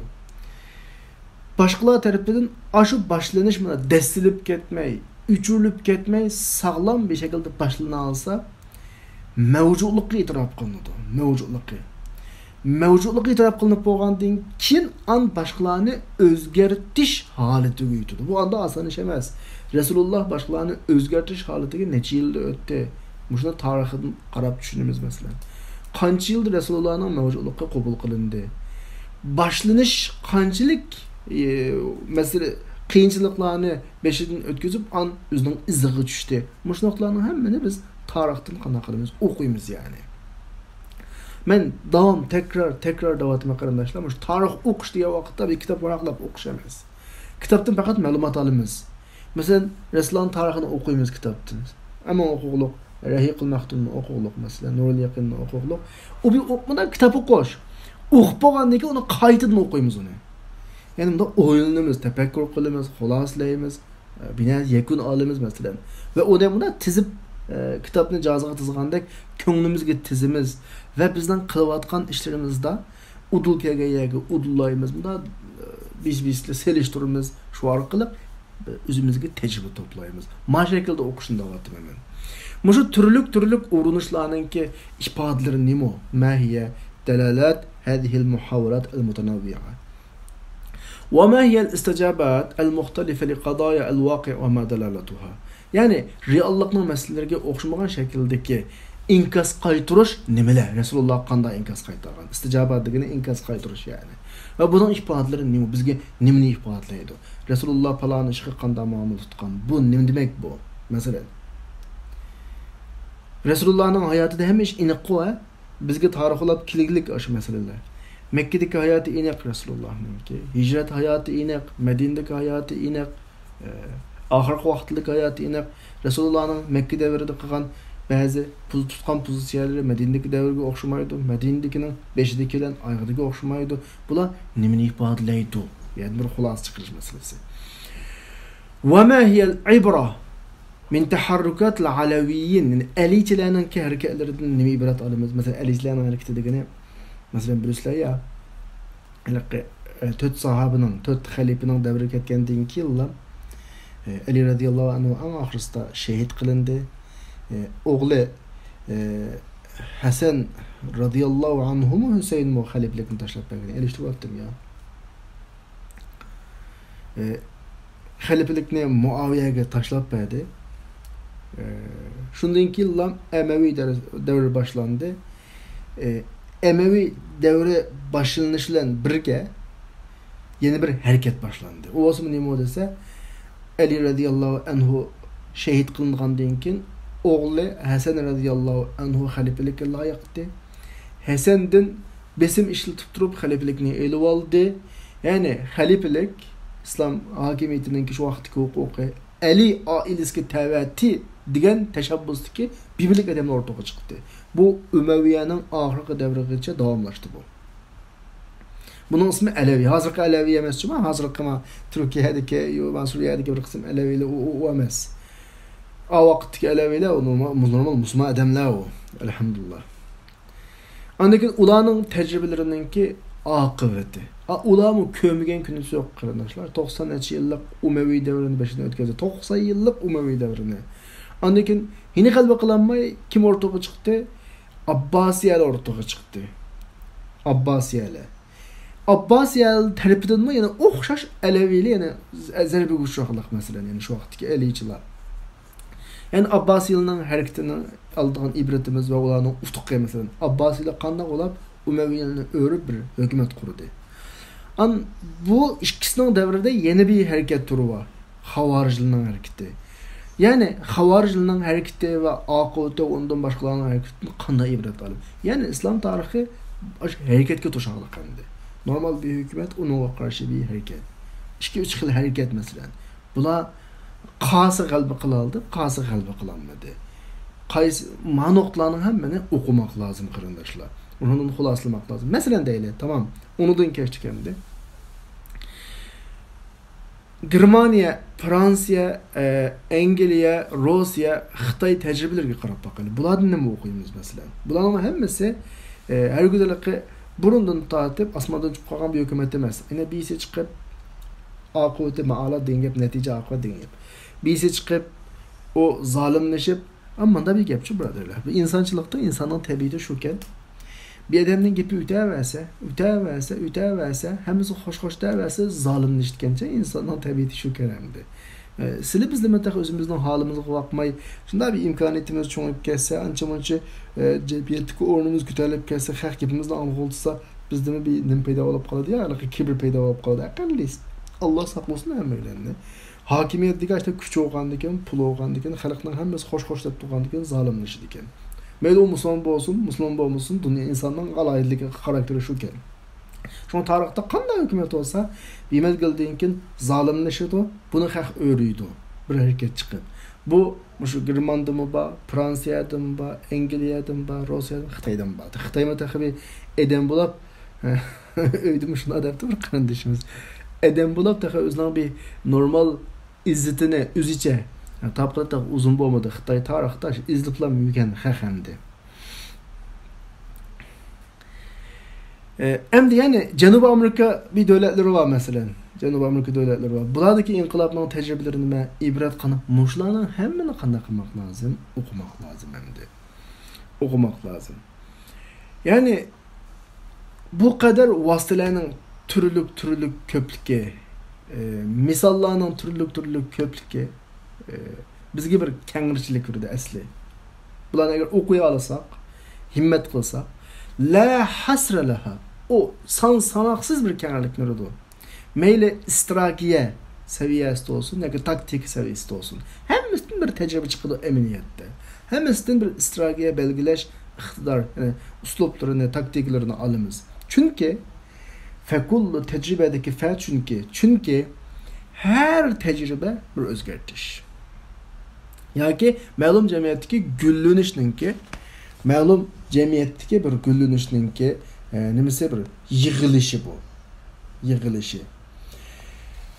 باشقىلار تەرىپىدىن ئاشۇ باشلىنىش مانا دەسسىلىپ كەتمەي، ئۆچۈرۈلۈپ كەتمەي، ساغلام بىر شەكىلدە باشلىنالىسا، مەۋجۇتلۇققا ئېتىراپ قىلىنىدۇ. مەۋجۇتلۇقى. مەۋجۇتلۇققا ئېتىراپ قىلىنىپ بولغاندىن كېيىن، ئان باشقىلارنى ئۆزگەرتىش ھالىتىگە يېتىدۇ. بۇ ئاندا ئاسان ئىش ئەمەس. رەسۇلۇللا باشقىلارنى ئۆزگەرتىش ھالىتىگە نەچچە يىلدا ئۆتتى. مۇشۇنى تارىخىدىن قاراپ چۈشىنىمىز، مەسىلەن. قانچە يىلدا رەسۇلۇللانىڭ مەۋجۇتلۇقى قوبۇل قىلىندى؟ باشلىنىش قانچىلىك، ئى، مەسىلە، قىيىنچىلىقلارنى بېشىدىن ئۆتكۈزۈپ، ئان ئۆزىنىڭ ئىزىغا چۈشتى. مۇشۇ نۇقتىلارنىڭ ھەممىنى بىز تارىختىن قانداق قىلىمىز؟ ئوقۇيمىز، يەنى. مەن داۋام، تەكرار، تەكرار دەۋاتىمەن، قېرىنداشلار. مۇشۇ تارىخ ئوقۇش دېگەن ۋاقىتتا بىر كىتاب ۋاراقلاپ ئوقۇش ئەمەس. كىتابتىن پەقەت مەلۇمات ئالىمىز. مەسىلەن، رەسۇلۇللانىڭ تارىخىنى ئوقۇيمىز كىتابتىن. ئەمما ئوقۇغلۇق، رەھىقۇل مەختۇمنى ئوقۇغلۇق، مەسىلەن، نۇرۇل يەقىننى ئوقۇغلۇق. ئۇ بىر ئوقۇمىدا كىتاب ئوقۇش. ئوقۇپ بولغاندىن كېيىن ئۇنى قايتىدىن ئوقۇيمىز ئۇنى. يەنى بۇنداق ئويلىنىمىز، تەپەككۇر قىلىمىز، خۇلاسىلەيمىز، بىر نەرسە يەكۈن ئالىمىز، مەسىلەن. ۋە ئۇنى مۇنداق تىزىپ، ئە، كىتابنى جازىغا تىزغاندەك كۆڭلىمىزگە تىزىمىز ۋە بىزنىڭ قىلىۋاتقان ئىشلىرىمىزدا ئۇدۇل كەلگەن يەرگە ئۇدۇللايمىز، مۇنداق، ئە، بىز-، بىز بىلەن سېلىشتۇرىمىز، شۇ ئارقىلىق ئۆزىمىزگە تەجرىبە توپلايمىز. ما شەكىلدە ئوقۇشنى دەۋاتىمەن مەن. مۇشۇ تۈرلۈك-تۈرلۈك ئۇرۇنۇشلارنىڭكى ئىپادىلىرى نېمە؟ ما هي دلالات هذه المحاولات المتنوعة؟ وما هي الاستجابات المختلفة لقضايا الواقع وما دلالتها؟ يەنى، رېئاللىقنىڭ مەسىلىلىرىگە ئوخشىمىغان شەكىلدىكى ئىنكاس قايتۇرۇش نېمىلەر؟ رەسۇلۇللاغا قانداق ئىنكاس قايتارغان؟ ئىستىجابە دېگىنى ئىنكاس قايتۇرۇش، يەنى. ۋە بۇنىڭ ئىپادىلىرى نېمە؟ بىزگە نېمىنى ئىپادىلەيدۇ؟ رەسۇلۇللا پالان ئىشقا قانداق مۇئامىلە تۇتقان؟ بۇ نېمە دېمەك بۇ؟ مەسىلەن، رەسۇلۇللانىڭ ھاياتىدا ھەممە ئىش ئېنىققۇ، ھە؟ بىزگە تارىخ ئۇلاپ كېلگۈلۈك ئاشۇ مەسىلىلەر. مەككىدىكى ھاياتى ئېنىق رەسۇلۇللانىڭكى، ھىجرەت ھاياتى ئېنىق، مەدىنىدىكى ھاياتى ئېنىق، ئە، ئاخىرقى ۋاقىتلىق ھاياتى ئېنىق. رەسۇلۇللانىڭ مەككە دەۋرىدە قىلغان بەزى پوز-، تۇتقان پوزىتسىيەلىرى مەدىنىدىكى دەۋرگە ئوخشىمايدۇ، مەدىنىدىكىنىڭ بېشىدىكى بىلەن ئايىغىدىكى ئوخشىمايدۇ. بۇلار نېمىنى ئىپادىلەيدۇ؟ يەنى بىر خۇلاسە چىقىرىش مەسىلىسى. وما هي العبرة من تحركات العلويين، يەنى ئەلىچىلەرنىڭكى ھەرىكەتلىرىدىن نېمە ئىبرەت ئالىمىز؟ مەسىلەن، ئەلىچىلەرنىڭ ھەرىكىتى دېگىنى، مەسىلەن، بىلىسىلەر يا، ھېلىقى، ئە، تۆت ساھابىنىڭ، تۆت خەلىپىنىڭ دەۋرى كەتكەندىن كېيىنلا، ئە، ئەلى رەزىياللاھۇ ئەنھۇ ئەڭ ئاخىرسىدا شېھىت قىلىندى. ئە، ئوغلى، ئە، ھەسەن رەزىياللاھۇ ئەنھۇمۇ، ھۈسەيىنمۇ خەلىپىلىكنى تاشلاپ بەرگەن. ئېلىشتۇرۇۋەتتىم يا. ئە، خەلىپىلىكنى مۇئاۋىيەگە تاشلاپ بەردى. ئە، شۇندىن كېيىنلا ئەمەۋى دەۋر-، دەۋرى باشلاندى. ئە، ئەمەۋى دەۋرى باشلىنىش بىلەن بىرگە يەنە بىر ھەرىكەت باشلاندى. ئۇ بولسىمۇ نېمە دېسە، ئەلى رەزىياللاھۇ ئەنھۇ شېھىت قىلىنغاندىن كېيىن ئوغلى ھەسەن رەزىياللاھۇ ئەنھۇ خەلىپىلىككە لايىق ئىدى. ھەسەندىن بېسىم ئىشلىتىپ تۇرۇپ خەلىپىلىكنى ئېلىۋالدى. يەنى خەلىپىلىك، ئىسلام ھاكىمىيىتىنىڭكى شۇ ۋاقىتتىكى ھوقۇقى ئەلى ئائىلىسىگە تەۋەتى دېگەن تەشەببۇستىكى بىر بىرلىك ئادەملەر ئورتىغا چىقتى. بۇ ئۇمەۋىيەنىڭ ئاخىرقى دەۋرىگىچە داۋاملاشتى بۇ. بۇنىڭ ئىسمى ئەلەۋى. ھازىرقى ئەلەۋى ئەمەس جۇما، ھازىرقى ما تۈركىيەدىكى، يو، ما سۈرىيەدىكى بىر قىسىم ئەلەۋىلەر، ئۇ، ئۇ، ئۇ ئەمەس. ئا ۋاقىتتىكى ئەلەۋىلەر، ئۇ نورمال، نورمال مۇسۇلمان ئادەملەر ئۇ. ئەلھەمدۇلىللا. ئاندىن كېيىن ئۇلارنىڭ تەجرىبىلىرىنىڭكى ئاقىۋىتى. ئا، ئۇلارمۇ كۆرمىگەن كۈنىسى يوق، قېرىنداشلار. توقسان نەچچە يىللىق ئۇمەۋى دەۋرىنى بېشىدىن ئۆتكۈزدى. توقسان يىللىق ئۇمەۋى دەۋرىنى. ئاندىن كېيىن يەنە غەلىبە قىلالماي كىم ئورتىغا چىقتى؟ ئابباسىيەلەر ئورتىغا چىقتى. ئابباسىيەلەر. ئابباسىيەلەر تەرىپىدىنمۇ يەنە ئوخشاش ئەلەۋىلەر يەنە زەربىگە ئۇچراغانلىق، مەسىلەن، يەنە شۇ ۋاقىتتىكى ئەلىچىلار. يەنى ئابباسىيلارنىڭ ھەرىكىتىنى ئالىدىغان ئىبرىتىمىز ۋە ئۇلارنىڭ ئۇتۇقى، مەسىلەن، ئابباسىيلار قانداق ئۇلاپ ئۇمەۋىيلارنى ئۆرۈپ بىر ھۆكۈمەت قۇردى. ئان بۇ ئىككىسىنىڭ دەۋرىدە يەنە بىر ھەرىكەت تۈرى بار. خاۋارىجلارنىڭ ھەرىكىتى. يەنى خاۋارىجلارنىڭ ھەرىكىتى ۋە ئاقىۋىتى، ئۇندىن باشقىلارنىڭ ھەرىكىتىدىن قانداق ئىبرەت ئالىمىز؟ يەنى ئىسلام تارىخى ئاشۇ ھەرىكەتكە توشاقلىق ئەمدى. نورمال بىر ھۆكۈمەت، ئۇنىڭغا قارشى بىر ھەرىكەت. ئىككى، ئۈچ خىل ھەرىكەت، مەسىلەن. بۇلار قايسى غەلىبە قىلالدى، قايسى غەلىبە قىلالمىدى. قايسى، ما نۇقتىلارنىڭ ھەممىنى ئوقۇماق لازىم، قېرىنداشلار. ئۇنىڭدىن خۇلاسىلىماق لازىم. مەسىلەن دەيلى، تامام. ئۇنىدىن كەچتۇق ئەمدى. گېرمانىيە، فرانسىيە، ئە، ئەنگلىيە، روسىيە، خىتاي تەجرىبىلىرىگە قاراپ باقايلى. بۇلاردىن نېمە ئوقۇيمىز مەسىلەن؟ بۇلارنىڭ ھەممىسى، ئە، ھەرگىز ھېلىقى بۇرۇندىن تارتىپ ئاسماندىن چۈشۈپ قالغان بىر ھۆكۈمەت ئەمەس. يەنە بىرسى چىقىپ، ئاقىۋىتى مائالات دېگەن گەپ، نەتىجە ئاقىۋەت دېگەن گەپ. بىرسى چىقىپ، ئۇ زالىملىشىپ، ئەمما مۇنداق بىر گەپچۇ، بۇرادەرلەر. بۇ ئىنسانچىلىقتا ئىنساننىڭ تەبىئىتى شۇكەن. بىر ئادەمنىڭ گېپى ئۆتەۋەرسە، ئۆتەۋەرسە، ئۆتەۋەرسە، ھەممىسى خوش-خوش دەۋەرسە، زالىملىشىدىكەنچە، ئىنساننىڭ تەبىئىتى شۇكەن ئەمدى. ئە، سىلى بىزلىمۇ تېخى ئۆزىمىزنىڭ ھالىمىزغا باقماي، شۇنداق بىر ئىمكانىيىتىمىز چوڭىيىپ كەتسە، ئانچە-مۇنچە، ئە، جەمئىيەتتىكى ئورنىمىز كۆتۈرۈلۈپ كەتسە، خەق گېپىمىزنى ئاڭلىغۇلتىسا، بىزدىمۇ بىر نېمە پەيدا بولۇپ قالىدۇ يا، ھېلىقى كىبىر پەيدا بولۇپ قالىدۇ. ئەقەللىيسى. ئاللا ساقلىسۇن ھەممەيلەننى. ھاكىمىيەتتىكى ئاشۇنداق كۈچ بولغاندىكىن، پۇل بولغاندىكىن، خەلقنىڭ ھەممىسى خوش-خوش دەپ تۇرغاندىكىن زالىملىشىدىكەن. مەيلى ئۇ مۇسۇلمان بولسۇن، مۇسۇلمان بولمىسۇن، دۇنيا ئىنساننىڭ ئالاھىدىلىكى، خاراكتېرى شۇكەن. شۇڭا تارىختا قانداق ھۆكۈمەت بولسا، بىر مەزگىلدىن كېيىن زالىملىشىدۇ، بۇنى خەق ئۆرۈيدۇ، بىر ھەرىكەت چىقىپ. بۇ مۇشۇ گېرماندىمۇ بار، فرانسىيەدىمۇ بار، ئەنگلىيەدىمۇ بار، روسىيەدىمۇ، خىتايدىمۇ بار. خىتايمۇ تېخى بىر ئادەم بولاپ، ئۆيدىمۇ شۇنداق دەپتۇ بىر قېرىندىشىمىز. ئادەم بولاپ تېخى ئۆزىنىڭ بىر نورمال ئىززىتىنى ئۆزىچە تاپقىلى تېخى ئۇزۇن بولمىدى. خىتاي تارىختا ئىزلىپلا يۈرگەن خەق ئەمدى. ئە، ئەمدى يەنى جەنۇبىي ئامېرىكا بىر دۆلەتلىرى بار مەسىلەن. جەنۇبىي ئامېرىكا دۆلەتلىرى بار. بۇلاردىكى ئىنقىلابنىڭ تەجرىبىلىرى نېمە؟ ئىبرەت قانداق؟ مۇشۇلارنىڭ ھەممىنى قانداق قىلماق لازىم؟ ئوقۇماق لازىم ئەمدى. ئوقۇماق لازىم. يەنى بۇ قەدەر ۋاسىتىلەرنىڭ تۈرلۈك-تۈرلۈك كۆپلۈكى، ئە، مىساللارنىڭ تۈرلۈك-تۈرلۈك كۆپلۈكى، ئە، بىزگە بىر كەڭرىچىلىك بېرىدۇ ئەسلى. بۇلارنى ئەگەر ئوقۇيالىساق، ھىممەت قىلساق، لا ھەسرە لەھا، ئۇ سان ساناقسىز بىر كەڭرىلىكنى بېرىدۇ. مەيلى ئىستراتېگىيە سەۋىيەسىدە بولسۇن ياكى تاكتىكا سەۋىيەسىدە بولسۇن، ھەممىسىدىن بىر تەجرىبە چىقىدۇ ئەمەلىيەتتە. ھەممىسىدىن بىر ئىستراتېگىيە بەلگىلەش ئىقتىدار، يەنى ئۇسلۇبلىرىنى، تاكتىكىلىرىنى ئالىمىز. چۈنكى فەكۇللۇ تەجرىبەدىكى فە، چۈنكى، چۈنكى ھەر تەجرىبە بىر ئۆزگەرتىش. ياكى مەلۇم جەمئىيەتتىكى گۈللىنىشنىڭكى، مەلۇم جەمئىيەتتىكى بىر گۈللىنىشنىڭكى، ئە، نېمىسى بىر يىغىلىشى بۇ. يىغىلىشى.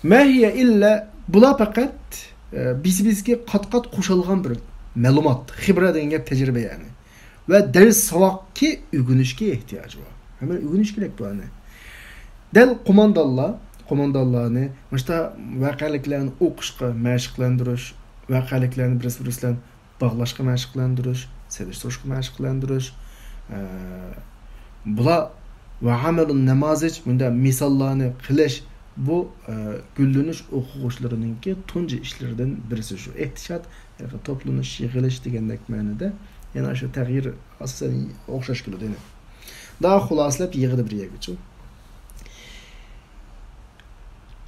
ما ھىيە ئىللا، بۇلار پەقەت، ئە، بىسى-بىسىگە قات-قات قوشۇلغان بىر مەلۇمات، خىبرە دېگەن گەپ تەجرىبە يەنى. ۋە دەرس ساۋاقكى ئۆگىنىشكە ئېھتىياجى بار. ھەممە ئۆگىنىش كېرەك بۇلارنى. دەل قوماندانلار، قوماندانلارنى مۇشتا ۋەقەلىكلەرنى ئوقۇشقا مەشىقلەندۈرۈش، ۋەقەلىكلەرنى بىرسى-بىرسى بىلەن باغلاشقا مەشىقلەندۈرۈش، سېلىشتۇرۇشقا مەشىقلەندۈرۈش، ئە، بۇلار ۋە ئەمەلۇن نەمازىج، مۇنداق مىساللارنى قىلىش، بۇ، ئە، گۈللىنىش ئوقۇغۇچىلىرىنىڭكى تۇنجى ئىشلىرىدىن بىرسى شۇ. ئېھتىشات، ھېلىقى توپلىنىش، يىغىلىش دېگەندەك مەنىدە. يەنە شۇ تەغيىر ئاساسەن ئوخشاش كېلىدۇ يەنە. دا خۇلاسىلەپ يىغدى بىر يەرگىچۇ.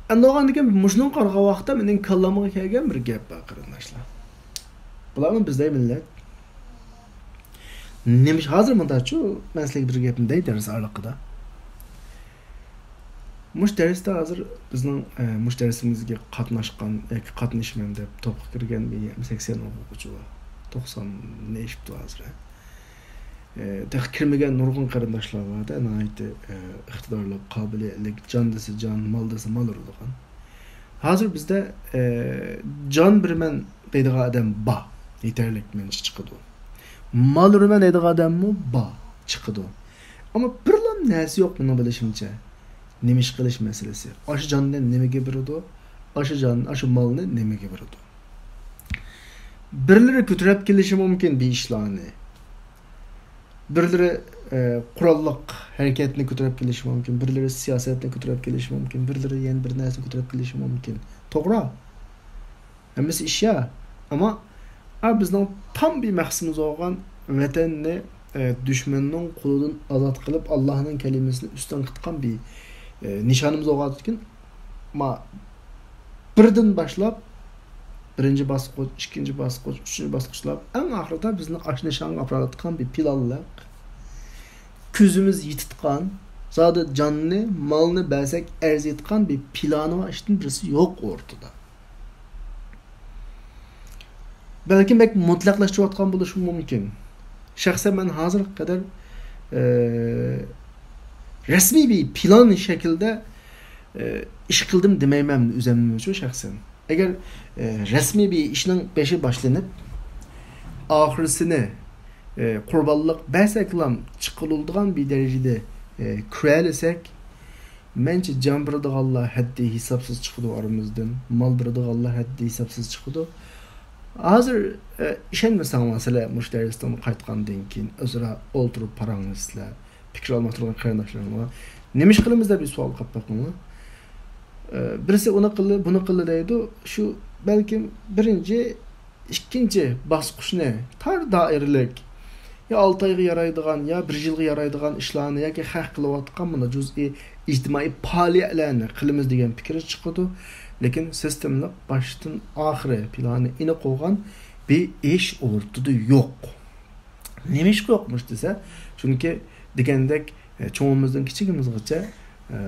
ئەمدى بولغاندىكىن مۇشۇنىڭغا قارىغان ۋاقىتتا مېنىڭ كاللامغا كەلگەن بىر گەپ بار، قېرىنداشلار. بۇلارمۇ بىزدەك مىللەت. نېمىش ھازىر مۇنداچۇ، مەن سىلەرگە بىر گەپنى دەي دەرس ئارىلىقىدا. مۇشۇ دەرستە ھازىر بىزنىڭ، ئە، مۇشۇ دەرسىمىزگە قاتناشقان ياكى قاتنىشىمەن دەپ توپقا كىرگەن بىر يەتمىش سەكسەن ئوقۇغۇچى بار. توقساننى ئېشىپتۇ ھازىر، ھە. ئە، تېخى كىرمىگەن نۇرغۇن قېرىنداشلار بار-دە، ناھايىتى، ئە، ئىقتىدارلىق، قابىلىيەتلىك، جان دېسە جان، مال دېسە مال ئۇرىدىغان. ھازىر بىزدە، ئە، جان بېرىمەن دەيدىغان ئادەم بار، يېتەرلىك مېنىڭچە چىقىدۇ. مال ئۇرىمەن دەيدىغان ئادەممۇ بار، چىقىدۇ. ئەمما بىرلا نەرسە يوق مېنىڭ بىلىشىمچە. نېمە ئىش قىلىش مەسىلىسى. ئاشۇ جاننى نېمىگە بېرىدۇ؟ ئاشۇ جان، ئاشۇ مالنى نېمىگە بېرىدۇ؟ بىرلىرى كۆتۈرۈپ كېلىشى مۇمكىن بىر ئىشلارنى. بىرلىرى، ئە، قوراللىق ھەرىكەتنى كۆتۈرۈپ كېلىشى مۇمكىن، بىرلىرى سىياسەتنى كۆتۈرۈپ كېلىشى مۇمكىن، بىرلىرى يەنە بىر نەرسىنى كۆتۈرۈپ كېلىشى مۇمكىن. توغرا. ھەممىسى ئىش يا. ئەمما، ئا، بىزنىڭ تام بىر مەقسىتىمىز بولغان ۋەتەننى، ئە، دۈشمەننىڭ قولىدىن ئازاد قىلىپ، ئاللاھنىڭ كەلىمىسىنى ئۈستۈن قىلىدىغان بىر، ئە، نىشانىمىز بولغاندىكىن، ما، بىردىن باشلاپ، بىرىنچى باسقۇچ، ئىككىنچى باسقۇچ، ئۈچىنچى باسقۇچلاپ، ئەڭ ئاخىرىدا بىزنى ئاشۇ نىشانغا ئاپىرىۋاتقان بىر پىلانلىق، كۆزىمىز يېتىدىغان، زادى جاننى، مالنى بەرسەك ئەرزىيدىغان بىر پىلانى بار ئىشتىن بىرسى يوق ئورتىدا. بەلكىم بەك مۇتلەقلاشتۇرۇۋاتقان بولۇشىمۇ مۇمكىن. شەخسەن مەن ھازىرغا قەدەر ئە، رەسمىي بىر پىلان شەكلىدە، ئە، ئىش قىلدىم دېمەيمەن ئۆزۈمنىمۇ شۇ شەخسەن. ئەگەر، ئە، رەسمىي بىر ئىشنىڭ بېشى باشلىنىپ، ئاخىرسىنى، ئە، قۇربانلىق بەرسەكلام چىقىرىلىدىغان بىر دەرىجىدە، ئە، كۆرەلىسەك، مەنچە جان بېرىدىغانلار ھەددى ھېسابسىز چىقىدۇ ئارىمىزدىن، مال بېرىدىغانلار ھەددى ھېسابسىز چىقىدۇ. ھازىر، ئە، ئىشەنمىسەڭلار، سىلەر مۇشۇ دەرستىن قايتقاندىن كېيىن ئۆزئارا ئولتۇرۇپ پاراڭلىشىسىلەر، پىكىر ئالماشتۇرغان قېرىنداشلىرىڭلار. نېمە ئىش قىلىمىز دەپ بىر سوئال قويۇپ بېقىڭلار. ئە، بىرسى ئۇنى قىلدى، بۇنى قىلدى دەيدۇ. شۇ بەلكىم بىرىنچى، ئىككىنچى باسقۇچنى تار دائىرىلىك، يا ئالتە ئايغا يارايدىغان، يا بىر يىلغا يارايدىغان ئىشلارنى ياكى خەق قىلىۋاتقان مانا جۇزئىي ئىجتىمائىي پائالىيەتلەرنى قىلىمىز دېگەن پىكىر چىقىدۇ. لېكىن سىستېمىلىق باشتىن ئاخىرى پىلانى ئېنىق بولغان بىر ئىش ئوتتۇرىدا يوق. نېمىشقا يوقمۇش دېسە، چۈنكى دېگەندەك، ئە، چوڭىمىزدىن كىچىكىمىزگىچە، ئە،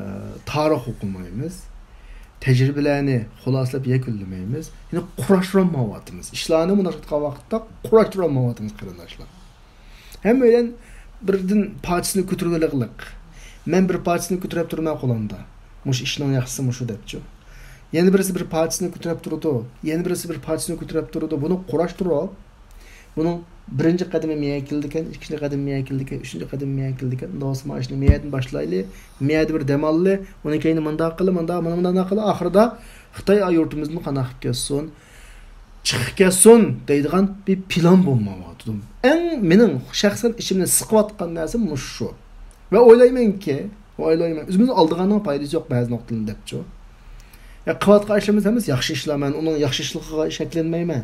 تارىخ ئوقۇمايمىز. تەجرىبىلەرنى خۇلاسىلەپ يەكۈنلىمەيمىز. يەنى قۇراشتۇرالمايۋاتىمىز. ئىشلارنى مۇنداق ئېيتقان ۋاقىتتا قۇراشتۇرالمايۋاتىمىز، قېرىنداشلار. ھەممەيلەن بىردىن پارچىسىنى كۆتۈرۈۋېلىغلىق. مەن بىر پارچىسىنى كۆتۈرۈپ تۇرىمەن قولۇمدا. مۇشۇ ئىشنىڭ ياخشىسى مۇشۇ دەپچۇ. يەنە بىرسى بىر پارچىسىنى كۆتۈرۈپ تۇرىدۇ. يەنە بىرسى بىر پارچىسىنى كۆتۈرۈپ تۇرىدۇ. بۇنى قۇراشتۇرۇپ، بۇنىڭ بىرىنچى قەدىمى مېيە كېلىدىكەن، ئىككىنچى قەدىمى مېيە كېلىدىكەن، ئۈچىنچى قەدىمى مېيە كېلىدىكەن. ئۇنداق بولسا مانا ئىشنى مېيەدىن باشلايلى، مېيەدە بىر دەم ئالىلى، ئۇنىڭ كەينى مۇنداق قىلى، مۇنداق، مانا مۇنداق قىلى، ئاخىرىدا خىتاي يۇرتىمىزدىن قانداق قىلىپ كەتسۇن، چىقىپ كەتسۇن دەيدىغان بىر پىلان بولمايۋاتىدۇ. ئەڭ مېنىڭ شەخسەن ئىچىمنى سىقىۋاتقان نەرسە مۇشۇ شۇ. ۋە ئويلايمەنكى، ئويلايمەن، ئۆزىمىزنى ئالدىغاننىڭ پايدىسى يوق بەزى نۇقتىلاردا دەپچۇ. يا، قىلىۋاتقان ئىشلىرىمىز ھەممىسى ياخشى ئىشلار، مەن ئۇنىڭ ياخشى ئىشلىقىغا شەكلەنمەيمەن.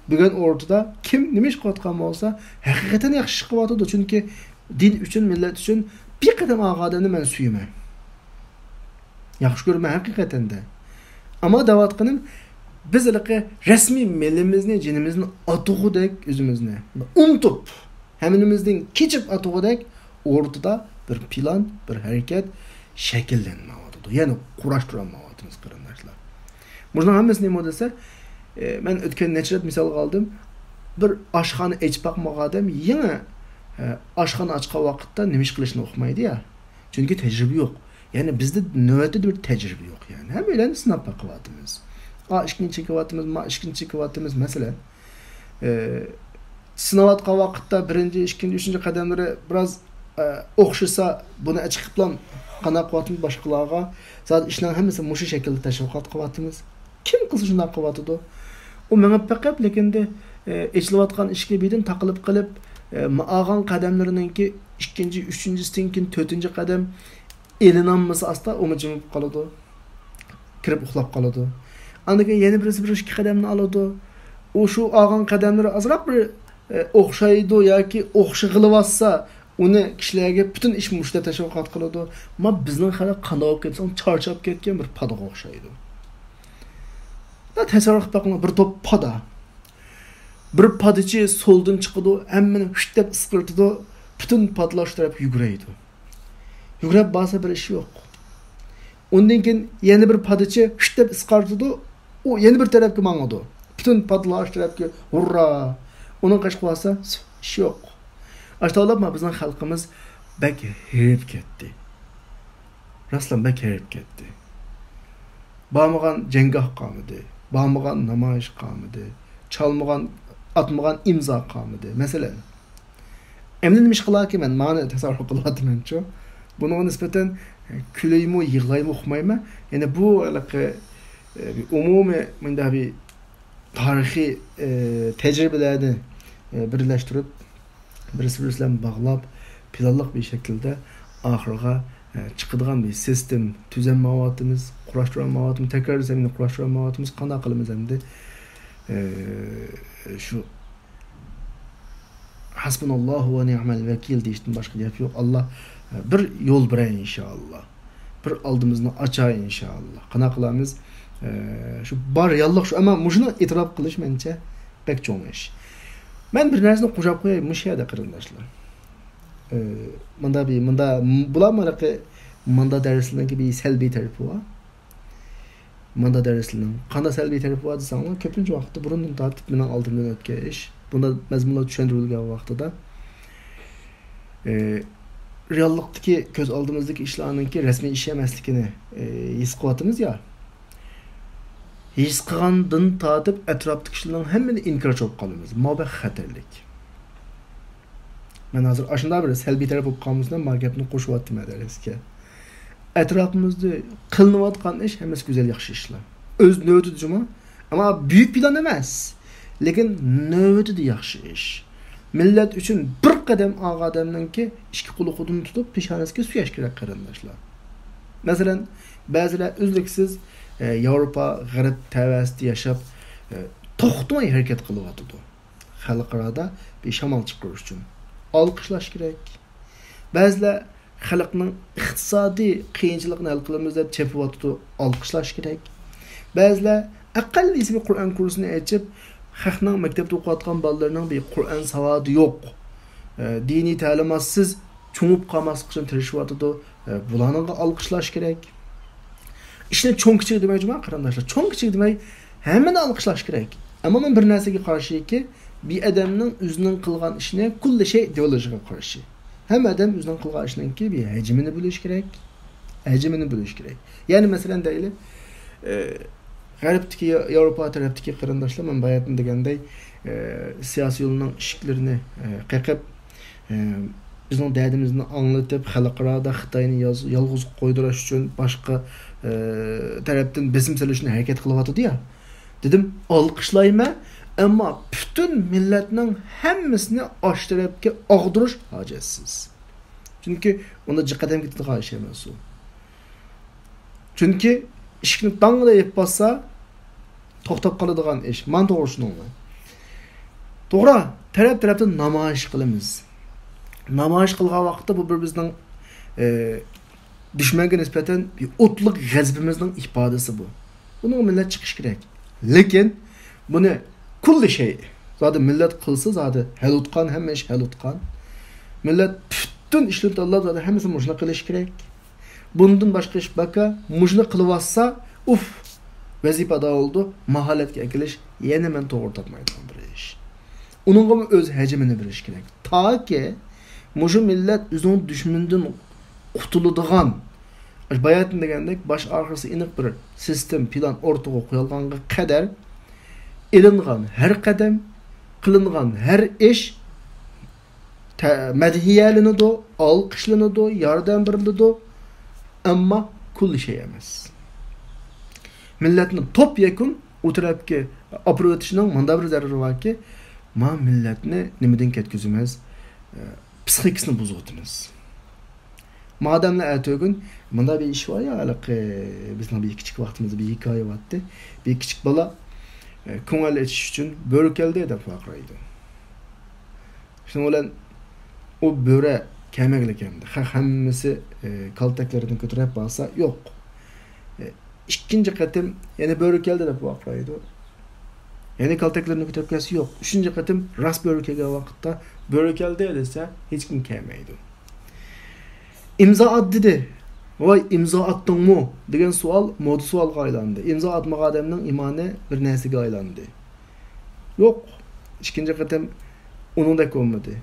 بۈگۈن ئورتىدا كىم نېمە ئىش قىلىۋاتقان بولسا، ھەقىقەتەن ياخشى ئىش قىلىۋاتىدۇ. چۈنكى دىن ئۈچۈن، مىللەت ئۈچۈن بىر قەدەم ئالغان ئادەمنى مەن سۆيىمەن. ياخشى كۆرىمەن ھەقىقەتەن دە. ئەمما دەۋاتقىنىم، بىز ھېلىقى رەسمىي مېلىمىزنى، جېنىمىزنى ئاتىغۇدەك ئۆزىمىزنى ئۇنتۇپ، ھەممىمىزدىن كېچىپ ئاتىغۇدەك ئورتىدا بىر پىلان، بىر ھەرىكەت شەكىللەنمەيۋاتىدۇ. يەنى قۇراشتۇرالمايۋاتىمىز، قېرىنداشلار. بۇنىڭ ھەممىسى نېمە دېسە، ئە، مەن ئۆتكەن نەچچە رەت مىسالغا ئالدىم. بىر ئاشخانا ئېچىپ باقمىغان ئادەم يېڭى، ئە، ئاشخانا ئاچقان ۋاقىتتا نېمە ئىش قىلىشنى ئۇقمايدۇ يا. چۈنكى تەجرىبە يوق. يەنى بىزدە نۆۋەتتە بىر تەجرىبە يوق يەنى. ھەممەيلەن سىناپ باقىۋاتىمىز. ئا ئىشىكنى چېكىۋاتىمىز، ما ئىشىكنى چېكىۋاتىمىز. مەسىلەن، ئە، سىناۋاتقان ۋاقىتتا بىرىنچى، ئىككىنچى، ئۈچىنچى قەدەملىرى بىراز، ئە، ئوخشىسا، بۇنى ئەچىقىپلا قانداق قىلىۋاتىمىز باشقىلارغا؟ زادى ئىشنىڭ ھەممىسى مۇشۇ شەكىلدە تەشۋىقات قىلىۋاتىمىز. كىم قىلسا شۇنداق قىلىۋاتىدۇ. ئۇ مېڭىپ بېقىپ، لېكىندە، ئە، ئېچىلىۋاتقان ئىشىكى بىردىن تاقىلىپ قېلىپ، ئە، ماڭغان قەدەملىرىنىڭكى ئىككىنچى، ئۈچىنچىسىدىن كېيىن تۆتىنچى قەدەم ئېلىنالمىسا ئاستا ئۇمۇ جىم بولۇپ قالىدۇ. كىرىپ ئۇخلاپ قالىدۇ. ئاندىن كېيىن يەنە بىرسى بىر ئىككى قەدەمنى ئالىدۇ. ئۇ شۇ ئالغان قەدەملىرى ئازراق بىر، ئە، ئوخشايدۇ ياكى ئوخشىغىلىۋاتسا، ئۇنى كىشىلەرگە پۈتۈن ئىش مۇشۇنداق تەشۋىقات قىلىدۇ. ما بىزنىڭ خەلق قانداق بولۇپ كەتسەڭ چارچاپ كەتكەن بىر پادىغا ئوخشايدۇ. دا تەسەۋۋۇر قىلىپ بېقىڭلار، بىر توپ پادا. بىر پادىچى سولدىن چىقىدۇ، ھەممىنى ھۈشت دەپ ئىسقىرتىدۇ، پۈتۈن پادىلار شۇ تەرەپكە يۈگۈرەيدۇ. يۈگۈرۈپ بارسا بىر ئىش يوق. ئۇندىن كېيىن يەنە بىر پادىچى ھۈشت دەپ ئىسقىرتىدۇ، ئۇ يەنە بىر تەرەپكە ماڭىدۇ. پۈتۈن پادىلار شۇ تەرەپكە ھۇررا. ئۇنىڭ قېشىغا بارسا ئىش يوق. ئاشۇنداق بولۇپ بىزنىڭ خەلقىمىز بەك ھېرىپ كەتتى. راستلا بەك ھېرىپ كەتتى. بارمىغان جەڭگاھ قالمىدى، بارمىغان نامايىش قالمىدى، چالمىغان، ئاتمىغان ئىمزا قالمىدى. مەسىلەن، ئەمدى نېمە ئىش قىلاركىمەن؟ مانا تەسەۋۋۇر قىلىۋاتىمەنچۇ. بۇنىڭغا نىسبەتەن كۈلەيمۇ، يىغلايمۇ ئۇقمايمەن. يەنى بۇ ھېلىقى، ئە، بىر ئومۇمىي مۇنداق بىر تارىخىي، ئە، تەجرىبىلەرنى، ئە، بىرلەشتۈرۈپ، بىرسى-بىرسى بىلەن باغلاپ، پىلانلىق بىر شەكىلدە ئاخىرىغا، ئە، چىقىدىغان بىر سىستېم تۈزەلمەيۋاتىمىز، قۇراشتۇرالمايۋاتىمىز، تەكرار دېسەم، يەنە قۇراشتۇرالمايۋاتىمىز، قانداق قىلىمىز ئەمدى؟ ئە، شۇ ھەسبۇناللاھۇ ۋە نىئمەل ۋەكىل دېيىشتىن باشقا گەپ يوق. ئاللا، ئە، بىر يول بېرەي ئىنشائاللا. بىر ئالدىمىزنى ئاچاي ئىنشائاللا. قانداق قىلامىز؟ ئە، شۇ بار ياللىق شۇ. ئەمما مۇشۇنى ئېتىراپ قىلىش مەنچە بەك چوڭ ئىش. مەن بىر نەرسىنى قوشاپ قوياي مۇشۇ يەردە، قېرىنداشلار. ئە، مۇندا بىر، مۇندا، بۇلار ماراقى، مۇندا دەرسلەرنىڭكى بىر سەلبىي تەرىپى بار. مۇندا دەرسلەرنىڭ قانداق سەلبىي تەرىپى بار دېسەڭلار، كۆپىنچە ۋاقىتتا بۇرۇندىن تارتىپ مېنىڭ ئالدىمدىن ئۆتكەن ئىش. بۇندا مەزمۇنلار چۈشەندۈرۈلگەن ۋاقتىدا، ئى، رېئاللىقتىكى كۆز ئالدىمىزدىكى ئىشلارنىڭكى رەسمىي ئىش ئەمەسلىكىنى، ئى، ھېس قىلىۋاتىمىز يا. ھېس قىلغاندىن تارتىپ ئەتراپتىكى كىشىلەرنىڭ ھەممىنى ئىنكارچى بولۇپ قالىمىز. ماۋۇ بەك خەتەرلىك. مەن ھازىر ئاشۇنداق بىر سەلبىي تەرەپ بولۇپ قالمىسۇن، مانا گەپنى قوشۇۋاتىمەن دەرسكە. ئەتراپىمىزدا قىلىنىۋاتقان ئىش ھەممىسى گۈزەل ياخشى ئىشلار. ئۆز نۆۋىتىدە جۇمۇ. ئەمما بۈيۈك پىلان ئەمەس. لېكىن نۆۋىتىدە ياخشى ئىش. مىللەت ئۈچۈن بىر قەدەم ئالغان ئادەمنىڭكى ئىككى قولى خۇدىنى تۇتۇپ، پېشانىسىگە سۆيۈش كېرەك، قېرىنداشلار. مەسىلەن، بەزىلەر ئۈزلۈكسىز، ئە، ياۋروپا، غەرب تەۋەسىدە ياشاپ، ئە، توختىماي ھەرىكەت قىلىۋاتىدۇ. خەلقئارادا بىر شامال چىقىرىش ئۈچۈن ئالقىشلاش كېرەك. بەزىلەر خەلقنىڭ ئىقتىسادىي قىيىنچىلىقىنى ھەل قىلىمىز دەپ چېپىۋاتىدۇ، ئالقىشلاش كېرەك. بەزىلەر ئەقەللىيسى بىر قۇرئان كۇرسىنى ئېچىپ، خەقنىڭ مەكتەپتە ئوقۇۋاتقان بالىلىرىنىڭ بىر قۇرئان ساۋادى يوق، ئە، دىنىي تەلىماتسىز چوڭىيىپ قالماسلىق ئۈچۈن تىرىشىۋاتىدۇ. ئە، بۇلارنىڭغا ئالقىشلاش كېرەك. ئىشنى چوڭ كىچىك دېمەي جۇما، قېرىنداشلار. چوڭ كىچىك دېمەي، ھەممىنى ئالقىشلاش كېرەك. ئەمما مەن بىر نەرسىگە قارشىكى، بىر ئادەمنىڭ ئۆزىنىڭ قىلغان ئىشىنى كۇللى شەي دېۋالىشىغا قارشى. ھەممە ئادەم ئۆزىنىڭ قىلغان ئىشىنىڭكى بىر ھەجمىنى بىلىشى كېرەك. ھەجمىنى بىلىشى كېرەك. يەنى مەسىلەن دەيلى، ئە، غەربتىكى، ياۋروپا تەرەپتىكى قېرىنداشلار، مەن باياتىن دېگەندەك، ئە، سىياسىي يولنىڭ ئىشىكلىرىنى، ئە، قېقىپ، ئە، بىزنىڭ دەردىمىزنى ئاڭلىتىپ، خەلقئارادا خىتاينى ياز-، يالغۇز قويدۇرۇش ئۈچۈن باشقا، ئە، تەرەپتىن بېسىم سېلىش ئۈچۈن ھەرىكەت قىلىۋاتىدۇ يا. دېدىم، ئالقىشلايمەن، ئەمما پۈتۈن مىللەتنىڭ ھەممىسىنى ئاشۇ تەرەپكە ئاغدۇرۇش ھاجەتسىز. چۈنكى ئۇندا جىق قەدەم كېتىدىغان ئىش ئەمەس ئۇ. چۈنكى ئىشىكنى داڭلا يېپىپ باسسا، توختاپ قالىدىغان ئىش. مانا توغرا چۈشىنىڭلار. توغرا، تەرەپ-تەرەپتىن نامايىش قىلىمىز. نامايىش قىلغان ۋاقىتتا بۇ بىر بىزنىڭ، ئە، دۈشمەنگە نىسبەتەن بىر ئوتلۇق غەزىپىمىزنىڭ ئىپادىسى بۇ. بۇنىڭغا مىللەت چىقىشى كېرەك. لېكىن بۇنى كۇللى شەي، زادى مىللەت قىلسا زادى ھەل ئۇتقان، ھەممە ئىش ھەل ئۇتقان. مىللەت پۈتۈن ئىشلىرىنى تاللاپ زادى ھەممىسى مۇشۇنى قىلىشى كېرەك. بۇندىن باشقا ئىش بەكا، مۇشۇنى قىلىۋاتسا، ئۇف، ۋەزىپە ئادا بولىدۇ، ماھالەتكە ئەكېلىش يەنە مەن توغرا تاپمايدىغان بىر ئىش. ئۇنىڭغىمۇ ئۆز ھەجمىنى بىلىش كېرەك. تاكى مۇشۇ مىللەت ئۆزىنىڭ دۈشمىنىدىن قۇتۇلىدىغان، باياتىن دېگەندەك، باش ئاخىرسى ئېنىق بىر سىستېم، پىلان ئورتىغا قويۇلغانغا قەدەر ئېلىنغان ھەر قەدەم، قىلىنغان ھەر ئىش تە-، مەدھىيەلىنىدۇ، ئالقىشلىنىدۇ، ياردەم بېرىلىدۇ، ئەمما كۇللى شەي ئەمەس. مىللەتنى توپ يەكۈن ئۇ تەرەپكە ئاپىرىۋېتىشنىڭ مۇنداق بىر زەرىرى باركى، ما مىللەتنى نېمىدىن كەتكۈزىمىز؟ ئە، پسىخىكىسىنى بۇزۇۋېتىمىز. مادەملا ئەتىگۈن مۇنداق بىر ئىش بار يا، ھېلىقى بىزنىڭ بىر كىچىك ۋاقتىمىزدا بىر ھېكايە بارتتى. بىر كىچىك بالا، ئە، كۆڭۈل ئېچىش ئۈچۈن بۆرە كەلدى دەپ ۋارقىرايدۇ. شۇنىڭ بىلەن ئۇ بۆرە كەلمەگلىك ئەمدى. خەق ھەممىسى، ئە، كالتەكلىرىنى كۆتۈرۈپ بارسا، يوق. ئە، ئىككىنچى قېتىم يەنە بۆرە كەلدى دەپ ۋارقىرايدۇ. يەنە كالتەكلىرىنى كۆتۈرۈپ كەلسە يوق. ئۈچىنچى قېتىم راست بۆرە كەلگەن ۋاقىتتا، بۆرە كەلدى دېسە، ھېچكىم كەلمەيدۇ. ئىمزا ئات دېدى. ۋاي، ئىمزا ئاتتىڭمۇ؟ دېگەن سوئال مودا سوئالغا ئايلاندى. ئىمزا ئاتمىغان ئادەمنىڭ ئىمانى بىر نەرسىگە ئايلاندى. يوق. ئىككىنچى قېتىم ئۇنىڭدەك بولمىدى.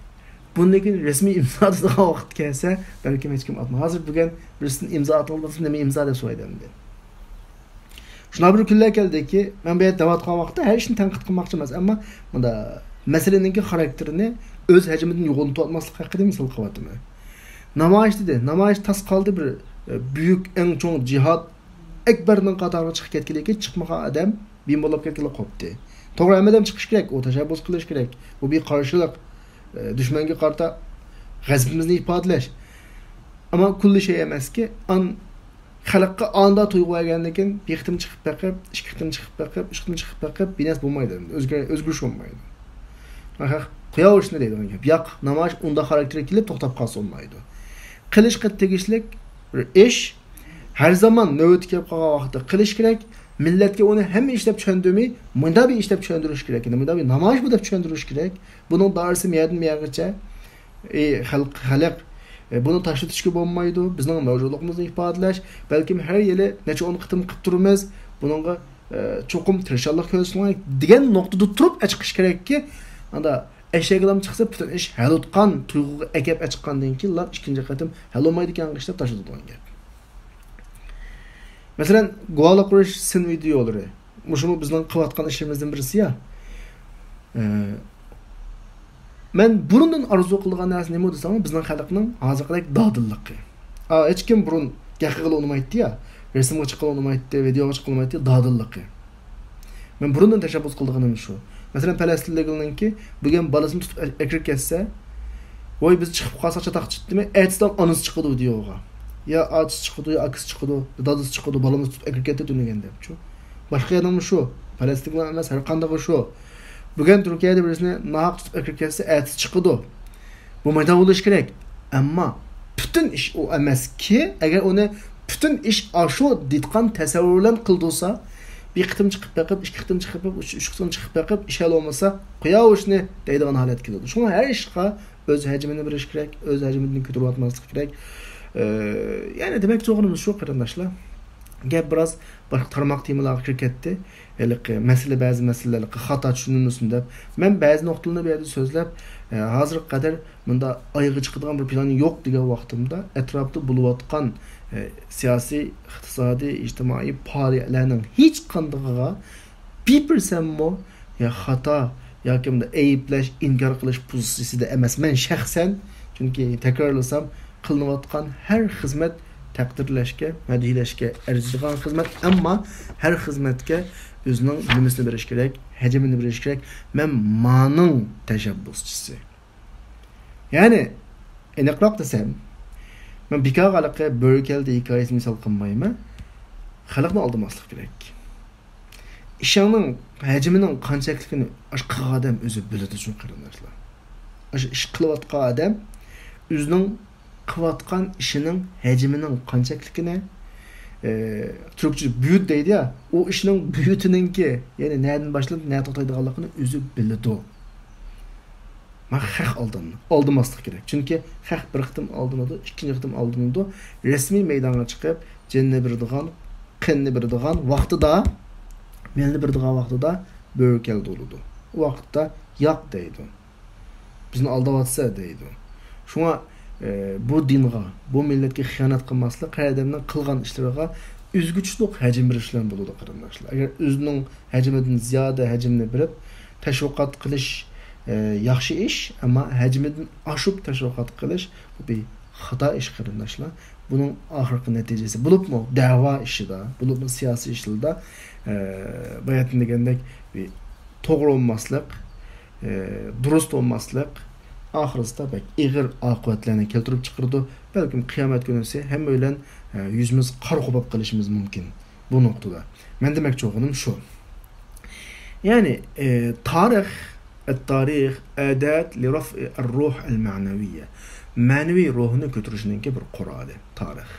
بۇندىن كېيىن رەسمىي ئىمزا ئاتىدىغان ۋاقىت كەلسە، بەلكىم ھېچكىم ئاتماس. ھازىر بۈگۈن بىرسىدىن ئىمزا ئاتىۋالمىسا، نېمە ئىمزا دەپ سورايدۇ ئەمدى. شۇنداق بىر كۈنلەر كەلدىكى، مەن بۇ يەردە دەۋاتقان ۋاقىتتا ھەر ئىشنى تەنقىد قىلماقچى ئەمەس، ئەمما مۇندا مەسىلىنىڭكى خاراكتېرىنى ئۆز ھەجمىدىن يوغىنىتىۋاتماسلىق ھەققىدە مىسال قىلىۋاتىمەن. نامايىش دېدى، نامايىش تاس قالدى، بىر، ئە، بۈيۈك، ئەڭ چوڭ جىھاد ئەكبەرنىڭ قاتارىغا چىقىپ كەتكىلىكى، چىقمىغان ئادەم بىمالال كەتكىلى قوپتى. توغرا، ھەممە ئادەم چىقىشى كېرەك، ئۇ تەشەببۇس قىلىشى كېرەك. بۇ بىر قارشىلىق، ئە، دۈشمەنگە قارىتا غەزىپىمىزنى ئىپادىلەش. ئەمما كۈللى شەي ئەمەسكى، ئان-، خەلققە ئاندا تۇيغۇ بەرگەندىن كېيىن، بىر قېتىم چىقىپ بېقىپ، ئىككى قېتىم چىقىپ بېقىپ، ئۈچ قېتىم چىقىپ بېقىپ، بىر نەرسە بولمايدۇ، ئۆزگە-، ئۆزگىرىش بولمايدۇ. خەق قوياۋېرىشنى دەيدىغان گەپ. ياق، نامايىش ئۇنداق خاراكتېرگە كېلىپ توختاپ قالسا بولمايدۇ. قىلىشقا تېگىشلىك بىر ئىش، ھەر زامان نۆۋىتى كېلىپ قالغان ۋاقىتتا قىلىش كېرەك. مىللەتكە ئۇنى ھەممە ئىش دەپ چۈشەندۈرمەي، مۇنداق بىر ئىش دەپ چۈشەندۈرۈش كېرەك. مۇنداق بىر نامايىش بۇ دەپ چۈشەندۈرۈش كېرەك. بۇنىڭ دائىرىسى مۇيەردىن مۇيەرگىچە. ئى، خەلق، خەلق، ئى، بۇنى تاشلىتىشكە بولمايدۇ. بىزنىڭ مەۋجۇتلۇقىمىزنى ئىپادىلەش، بەلكىم ھەر يىلى نەچچە ئون قېتىم قىلىپ تۇرىمىز. بۇنىڭغا، ئى، چوقۇم تىرىشچانلىق كۆرسىتىڭلار دېگەن نۇقتىدا تۇرۇپ ئەچىقىش كېرەككى، ئاندا ئەشەگىلام چىقسا، پۈتۈن ئىش ھەل بولغان تۇيغۇغا ئەكەپ ئەچىققاندىن كېيىن، لاپ ئىككىنچى قېتىم ھەل بولمايدىكەن ئىشلەپ تاشلىدىغان گەپ. مەسىلەن، گۇۋاھلىق بېرىش سىن ۋىدىيولىرى. مۇشۇمۇ بىزنىڭ قىلىۋاتقان ئىشىمىزدىن بىرسى يا. ئە، مەن بۇرۇندىن ئارزۇ قىلىدىغان نەرسە نېمە دېسەڭلار، بىزنىڭ خەلقنىڭ ھازىرقىدەك دادىللىقى. ئا، ھېچكىم بۇرۇن گەپ قىلغىلى ئۇنىمايتتى يا، رەسىمگە چىققىلى ئۇنىمايتتى، ۋىدىيوغا چىققىلى ئۇنىمايتتى، دادىللىقى. مەن بۇرۇندىن تەشەببۇس قىلىدىغىنىم شۇ. مەسىلەن، پەلەستىنلىكلەرنىڭكى بۈگۈن بالىسىنى تۇتۇپ ئەكىرىپ كەتسە، ۋاي، بىز چىقىپ قالساق چاتاق چىقتىمۇ، ئەتىسىدىن ئانىسى چىقىدۇ ۋىدىيوغا. يا ئاچىسى چىقىدۇ، يا ئاكىسى چىقىدۇ، يا دادىسى چىقىدۇ، بالىمىز تۇتۇپ ئەكىرىپ كەتتى تۈنۈگۈن دەپچۇ. باشقا يەرنىڭمۇ شۇ. پەلەستىنلىكلەر ئەمەس، ھەر قاندىقى شۇ. بۈگۈن تۈركىيەدە بىرسىنى ناھەق تۇتۇپ ئەكىرىپ كەتسە، ئەتىسى چىقىدۇ. بۇ مەيدان بولۇشى كېرەك. ئەمما پۈتۈن ئىش ئۇ ئەمەسكى، ئەگەر ئۇنى پۈتۈن ئىش ئاشۇ دېيىدىغان تەسەۋۋۇر بىلەن قىلدۇرسا، بىر قېتىم چىقىپ بېقىپ، ئىككى قېتىم چىقىپ بېقىپ، ئۈچ، ئۈچ قېتىم چىقىپ بېقىپ، ئىش ھەل بولمىسا، قوياۋۇشنى دەيدىغان ھالەتكە كېلىدۇ. شۇڭا ھەر ئىشقا ئۆز ھەجمىنى بېرىش كېرەك، ئۆز ھەجمىدىن كۆتۈرۈۋاتماسلىق كېرەك. ئە، يەنى دېمەكچى بولغىنىمىز شۇ، قېرىنداشلار. گەپ بىراز باشقا تارماق تېمىلارغا كىرىپ كەتتى. ھېلىقى مەسىلە، بەزى مەسىلىلەر ھېلىقى خاتا چۈشىنىلمىسۇن دەپ، مەن بەزى نۇقتىلارنى بۇ يەردە سۆزلەپ، ئە، ھازىرغا قەدەر مۇنداق ئايىغى چىقىدىغان بىر پىلان يوق دېگەن ۋاقتىمدا، ئەتراپتا بولۇۋاتقان، ئە، سىياسىي، ئىقتىسادىي، ئىجتىمائىي پائالىيەتلەرنىڭ ھېچقاندىقىغا بىر پىرسەنتمۇ يا خاتا ياكى بۇنداق ئەيىبلەش، ئىنكار قىلىش پوزىتسىيىسىدە ئەمەسمەن شەخسەن. چۈنكى تەكرارلىسام، قىلىنىۋاتقان ھەر خىزمەت تەقدىرلەشكە، مەدھىيلەشكە ئەرزىيدىغان خىزمەت، ئەمما ھەر خىزمەتكە ئۆزىنىڭ نېمىسىنى بېرىش كېرەك، ھەجمىنى بېرىش كېرەك. مەن مانىڭ تەشەببۇسچىسى. يەنى، ئېنىقراق دېسەم، مەن بىكارغا ھېلىقى بۆرە كەلدى ھېكايىسىنى مىسال قىلمايمەن. خەلقنى ئالدىماسلىق كېرەك. ئىشىڭنىڭ ھەجمىنىڭ قانچىلىكىنى ئاشۇ قىلغان ئادەم ئۆزى بىلىدۇ، چوڭ قېرىنداشلار. ئاشۇ ئىش قىلىۋاتقان ئادەم ئۆزىنىڭ قىلىۋاتقان ئىشىنىڭ ھەجمىنىڭ قانچىلىكىنى، ئى، تۈركچىدە بيۇت دەيدۇ يا، ئۇ ئىشنىڭ بيۇتىنىڭكى، يەنى نەدىن باشلىنىپ نەدە توختايدىغانلىقىنى ئۆزى بىلىدۇ. مانا خەق ئالدىنىدۇ. ئالدىماسلىق كېرەك. چۈنكى خەق بىر قېتىم ئالدىنىدۇ، ئىككىنچى قېتىم ئالدىنىدۇ. رەسمىي مەيدانغا چىقىپ، جېنىنى بېرىدىغان، قېنىنى بېرىدىغان ۋاقتىدا، مېلىنى بېرىدىغان ۋاقتىدا بۆرە كەلدى بولىدۇ. ئۇ ۋاقىتتا ياق دەيدۇ. بىزنى ئالداۋاتسا دەيدۇ. شۇڭا، ئە، بۇ دىنغا، بۇ مىللەتكە خىيانەت قىلماسلىق، ھەر ئادەمنىڭ قىلغان ئىشلىرىغا ئۆزگىچە ھەجىم بېرىش بىلەن بولىدۇ، قېرىنداشلار. ئەگەر ئۆزىنىڭ ھەجمىدىن زىيادە ھەجمنى بېرىپ، تەشۋىقات قىلىش، ئە، ياخشى ئىش، ئەمما ھەجمىدىن ئاشۇپ تەشۋىقات قىلىش، بۇ بىر خاتا ئىش، قېرىنداشلار. بۇنىڭ ئاخىرقى نەتىجىسى، بولۇپمۇ دەۋا ئىشىدا، بولۇپمۇ سىياسىي ئىشلاردا، ئە، باياتىن دېگەندەك، بىر توغرا بولماسلىق، ئە، دۇرۇس بولماسلىق ئاخىرسىدا بەك ئېغىر ئاقىۋەتلەرنى كەلتۈرۈپ چىقىرىدۇ. بەلكىم قىيامەت كۈنىسى ھەممە بىلەن، ئە، يۈزىمىز قارا قوپۇپ قېلىشىمىز مۇمكىن بۇ نۇقتىدا. مەن دېمەكچى بولغىنىم شۇ. يەنى، ئى، تارىخ، التاريخ أداة لرفع الروح المعنوية. مەنىۋى روھنى كۆتۈرۈشنىڭكى بىر قورالى، تارىخ.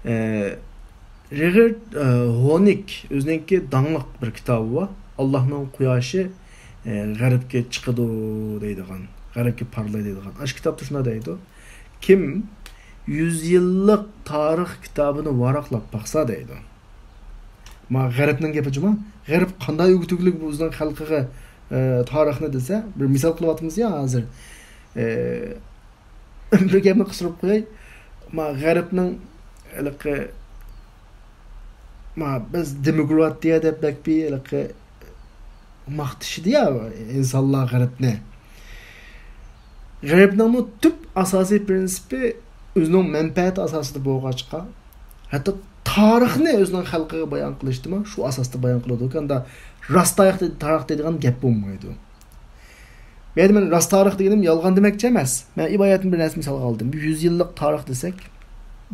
ئى، رىغارد، ئى، ھونىك ئۆزىنىڭكى داڭلىق بىر كىتابى بار. ئاللاھنىڭ قۇياشى، ئى، غەربكە چىقىدۇ دەيدىغان، غەربكە پارلايدۇ دەيدىغان. ئاشۇ كىتابتا شۇنداق دەيدۇ. كىم يۈز يىللىق تارىخ كىتابىنى ۋاراقلاپ باقسا دەيدۇ. ما غەربنىڭ گېپى جۇما. غەرب قانداق ئۆگىتىۋاتىدۇ بۇ ئۆزىنىڭ خەلقىگە، ئە، تارىخنى دېسە، بىر مىسال قىلىۋاتىمىز يا ھازىر. ئە، بىر گەپنى قىستۇرۇپ قوياي. ما غەربنىڭ ھېلىقى، ما بىز دېموكراتىيە دەپ بەك بىر ھېلىقى ماختىشىدۇ يا ئىنسانلار غەربنى. غەربنىڭمۇ تۈپ ئاساسىي پىرىنسىپى ئۆزىنىڭ مەنپەئەتى ئاساسىدا بولغاچقا، ھەتتا تارىخنى ئۆزىنىڭ خەلقىگە بايان قىلىشتىمۇ شۇ ئاساستا بايان قىلىدۇ. ئۇندا راست تارىخ، تارىخ دەيدىغان گەپ بولمايدۇ. بۇ يەردە مەن راست تارىخ دېگىنىم يالغان دېمەكچى ئەمەس. مەن ئىبارەتنى بىر نەرسە مىسالغا ئالدىم. بىر يۈز يىللىق تارىخ دېسەك،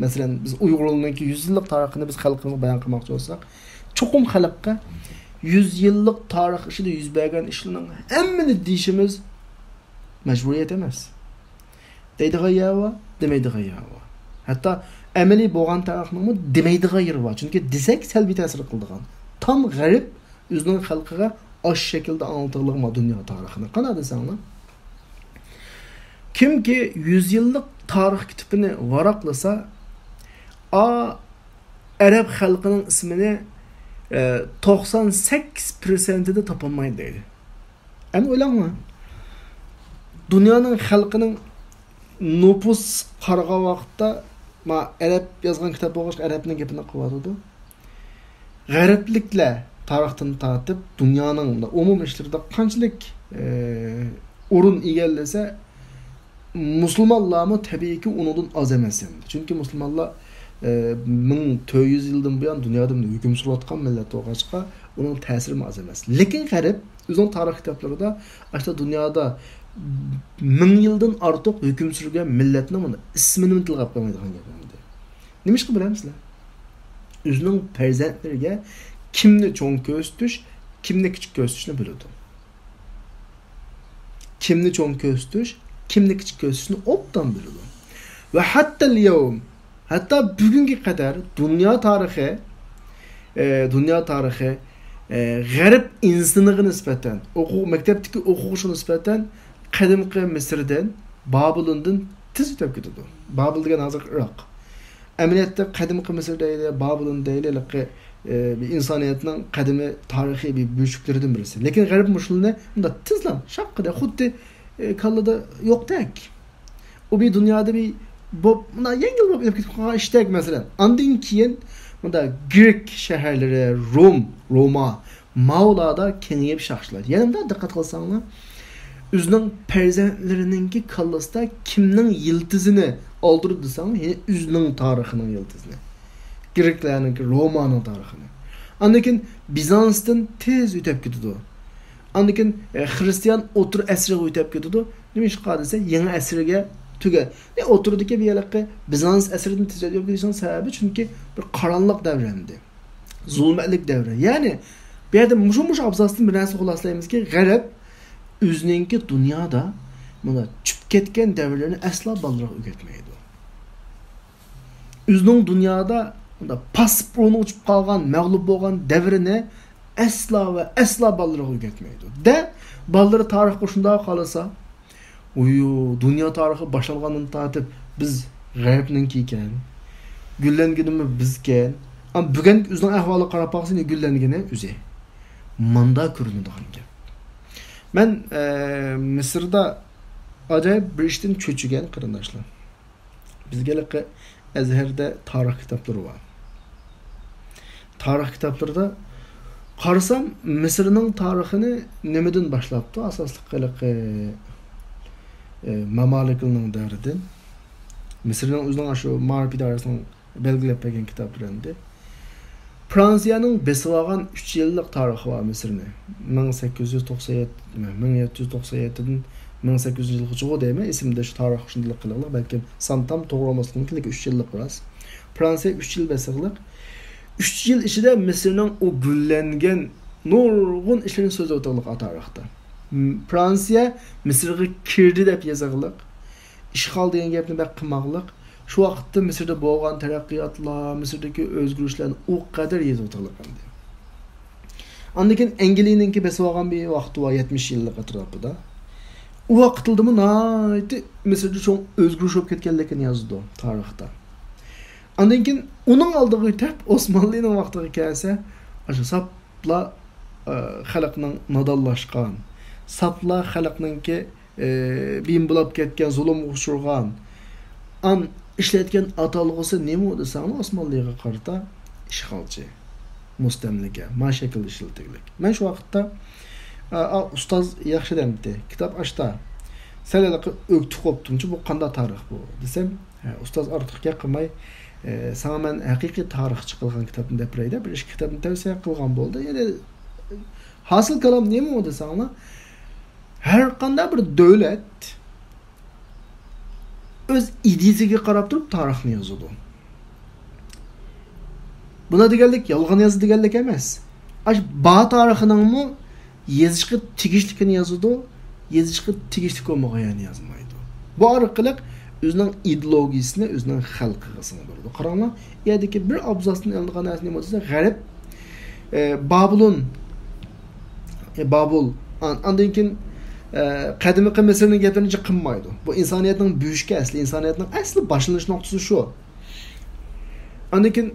مەسىلەن، بىز ئۇيغۇرلارنىڭكى يۈز يىللىق تارىخىنى بىز خەلقىمىزگە بايان قىلماقچى بولساق، چوقۇم خەلققە يۈز يىللىق تارىخ ئىچىدە يۈز بەرگەن ئىشلارنىڭ ھەممىنى دېيىشىمىز مەجبۇرىيەت ئەمەس. دەيدىغان يەر بار، دېمەيدىغان يەر بار. ھەتتا ئەمەلىي بولغان تارىخنىڭمۇ دېمەيدىغان يېرى بار. چۈنكى دېسەك سەلبىي تەسىر قىلىدىغان. تام غەرب ئۆزىنىڭ خەلقىگە ئاشۇ شەكىلدە ئاڭلىتىدىغان دۇنيا تارىخىنى. قانداق دېسەڭلار، كىمكى يۈز يىللىق تارىخ كىتابىنى ۋاراقلىسا، ئا، ئەرەب خەلقىنىڭ ئىسمىنى ئە، توقسان سەككىز پىرسەنتىدە تاپالمايدۇ دەيدۇ. ئەمدى ئويلاڭلار. دۇنيانىڭ خەلقىنىڭ نوپۇس قارىغان ۋاقىتتا، ما، ئەرەب يازغان كىتاب بولغاچقا ئەرەبنىڭ گېپىنى قىلىۋاتىدۇ. غەربلىكلەر تارىختىن تارتىپ دۇنيانىڭ ئومۇمىي ئىشلىرىدا قانچىلىك، ئە، ئورۇن ئىگىلىسە، مۇسۇلمانلارمۇ تەبىئىيكى ئۇنىڭدىن ئاز ئەمەس ئەمدى. چۈنكى مۇسۇلمانلار، ئە، مىڭ تۆت يۈز يىلدىن بۇيان دۇنيادا ھۆكۈم سۈرۈۋاتقان مىللەت بولغاچقا، ئۇنىڭ تەسىرىمۇ ئاز ئەمەس. لېكىن غەرب ئۆزىنىڭ تارىخ كىتابلىرىدا ئاشۇ دۇنيادا مىڭ يىلدىن ئارتۇق ھۆكۈم سۈرگەن مىللەتنىڭ مانا ئىسمىنىمۇ تىلغا ئاپ قويمايدىغان گەپ ئەمدى. نېمىشقا بىلەمسىلەر؟ ئۆزىنىڭ پەرزەنتلىرىگە كىمنى چوڭ كۆرسىتىش، كىمنى كىچىك كۆرسىتىشنى بىلىدۇ. كىمنى چوڭ كۆرسىتىش، كىمنى كىچىك كۆرسىتىشنى ئوبدان بىلىدۇ. ۋە ھەتتەل يەۋم، ھەتتا بۈگۈنگە قەدەر دۇنيا تارىخى، ئە، دۇنيا تارىخى، ئە، غەرب ئىنسىنىغا نىسبەتەن، ئوقۇ-، مەكتەپتىكى ئوقۇغۇچىغا نىسبەتەن قەدىمكى مىسىردىن، بابىلوندىن تېز ئۆتۈپ كېتىدۇ. بابىل دېگەن ھازىرقى ئىراق. ئەمەلىيەتتە قەدىمكى مىسىر دەيلى، بابىلون دەيلى، ھېلىقى، ئە، بىر ئىنسانىيەتنىڭ قەدىمىي تارىخىي بىر بۆشۈكلىرىدىن بىرسى. لېكىن غەرب مۇشۇنى مۇنداق تېزلا، شاققىدە، خۇددى، ئە، كاللىدا يوقتەك. ئۇ بىر دۇنيادا بىر بوپ، مۇنداق يەڭگىل بوپ ئۆتۈپ كېتىپ قالغان ئىشتەك، مەسىلەن. ئاندىن كېيىن مۇنداق گرېك شەھەرلىرى، روم، روما، ماۋۇلاردا كېڭىيىپ شاخلىشىدۇ. يەنە مۇنداق دىققەت قىلساڭلار، ئۆزىنىڭ پەرزەنتلىرىنىڭكى كاللىسىدا كىمنىڭ يىلتىزىنى ئالدۇرىدۇ دېسەڭلار، يەنى ئۆزىنىڭ تارىخىنىڭ يىلتىزىنى. گرېكلەرنىڭكى، رومانىڭ تارىخىنى. ئاندىن كېيىن بىزانستىن تېز ئۆتۈپ كېتىدۇ. ئاندىن كېيىن، ئە، خرىستىيان ئوتتۇرا ئەسىرگە ئۆتۈپ كېتىدۇ. نېمىشقا دېسە، يېڭى ئەسىرگە تۈگە-، ئە، ئوتتۇرىدىكى بۇ ھېلىقى بىزانس ئەسرىدىن تېز ئۆتۈپ كېتىشنىڭ سەۋەبى، چۈنكى بىر قاراڭلىق دەۋر ئەمدى. زۇلمەتلىك دەۋرى. يەنى، بۇ يەردە مۇشۇ، مۇشۇ ئابزاستىن بىر نەرسە خۇلاسىلەيمىزكى، غەرب ئۆزىنىڭكى دۇنيادا مانا چۈشۈپ كەتكەن دەۋرلىرىنى ئەسلا بالىلىرىغا ئۆگەتمەيدۇ. ئۆزىنىڭ دۇنيادا مانا پاس بۇرنى ئۇچۇپ قالغان، مەغلۇپ بولغان دەۋرىنى ئەسلا ۋە ئەسلا بالىلىرىغا ئۆگەتمەيدۇ. دە، بالىلىرى تارىخقا شۇنداق قارىسا، ئۇيۇ، دۇنيا تارىخى باشلانغاندىن تارتىپ بىز غەربنىڭكى ئىكەن، گۈللەنگىنىمۇ بىزكەن. ئەمما بۈگۈنكى ئۆزىنىڭ ئەھۋالىغا قاراپ باقسا، گۈللەنگىنى ئۆزى. ماندا كۆرۈنىدىغان گەپ. مەن، ئە، مىسىردا ئاجايىپ بىر ئىشتىن چۆچۈگەن، قېرىنداشلار. بىزگە ھېلىقى ئەزھەردە تارىخ كىتابلىرى بار. تارىخ كىتابلىرىدا قارىسام، مىسىرنىڭ تارىخىنى نېمىدىن باشلاپتۇ؟ ئاساسلىق ھېلىقى، ئى، مامالىكلارنىڭ دەۋرىدىن. مىسىرنىڭ ئۆزىنىڭ شۇ مائارىپ ئىدارىسىنىڭ بەلگىلەپ بەرگەن كىتابلىرى ئەمدى. فرانسىيەنىڭ بېسىۋالغان ئۈچ يىللىق تارىخى بار مىسىرنى. مىڭ سەككىز يۈز توقسان يەتتە، مىڭ يەتتە يۈز توقسان يەتتىدىن مىڭ سەككىز يۈز يىلغىچىغۇ دەيمەن، ئېسىمدە شۇ تارىخ شۇنداق قىلىقلىق، بەلكىم سان تام توغرا بولماسلىقى مۇمكىن، لېكىن ئۈچ يىللىق راست. فرانسىيە ئۈچ يىل بېسىقلىق. ئۈچ يىل ئىچىدە مىسىرنىڭ ئۇ گۈللەنگەن نۇرغۇن ئىشلىرىنى سۆزلەۋاتىدۇ تارىختا. م-، فرانسىيە مىسىرغا كىردى دەپ يېزىقلىق. ئىشغال دېگەن گەپنى بەك قىلماقلىق. شۇ ۋاقىتتا مىسىردا بولغان تەرەققىياتلار، مىسىردىكى ئۆزگىرىشلەرنى ئۇ قەدەر يېزىۋاتىدۇ ئەمدى. ئاندىن كېيىن ئەنگلىيەنىڭكى بېسىۋالغان بىر ۋاقتى بار، يەتمىش يىللىق ئەتراپىدا. ئۇ ۋاقىتلىرىدىمۇ ناھايىتى مىسىردا چوڭ ئۆزگىرىش بولۇپ كەتكەنلىكىنى يازىدۇ تارىختا. ئاندىن كېيىن ئۇنىڭ ئالدىغا ئۆتۈپ، ئوسمانلىنىڭ ۋاقتىغا كەلسە، ئاشۇ ساپلا، ئە، خەلقنىڭ نادانلاشقان، ساپلا خەلقنىڭكى ئى، بىم بولاپ كەتكەن، زۇلۇمغا ئۇچرىغان، ئان ئىشلەتكەن ئاتالغۇسى نېمە دېسەڭلار، ئوسمانلىغا قارىتا ئىشغالچى، مۇستەملىكە، ما شەكىلدە ئىشلىتىگلىك. مەن شۇ ۋاقىتتا، ئا، ئا، ئۇستاز ياخشى دەمتى، كىتاب ئاشتا. سەل ھېلىقى ئۆكتە قوپتۇمچۇ، بۇ قانداق تارىخ بۇ؟ دېسەم، ھە، ئۇستاز ئارتۇق گەپ قىلماي، ئى، ساڭا مەن ھەقىقىي تارىخچى قىلغان كىتابنى دەپ بېرەي دەپ، بىر ئىككى كىتابنى تەۋسىيە قىلغان بولدى. يەنە ھاسىل كالام نېمە دېسەڭلار، ھەر قانداق بىر دۆلەت ئۆز ئىدىيىسىگە قاراپ تۇرۇپ تارىخنى يازىدۇ. بۇنى دېگەنلىك يالغان يازدى دېگەنلىك ئەمەس. ئاشۇ بار تارىخىنىڭمۇ يېزىشقا تېگىشلىكىنى يازىدۇ، يېزىشقا تېگىشلىك بولمىغان يەرنى يازمايدۇ. بۇ ئارقىلىق ئۆزىنىڭ ئىدېئولوگىيىسىنى ئۆزىنىڭ خەلقىگە سىڭدۈرىدۇ. قاراڭلار، ئۇ يەردىكى بىر ئابزاستىن ئېلىنغان نەرسە نېمە دېسە، غەرب، ئە، بابۇلون، ئە، بابۇل، ئان-، ئاندىن كېيىن، ئە، قەدىمكى مىسىرنىڭ گەپلىرىنى جىق قىلمايدۇ. بۇ ئىنسانىيەتنىڭ بۆشۈكى ئەسلى، ئىنسانىيەتنىڭ ئەسلى باشلىنىش نۇقتىسى شۇ. ئاندىن كېيىن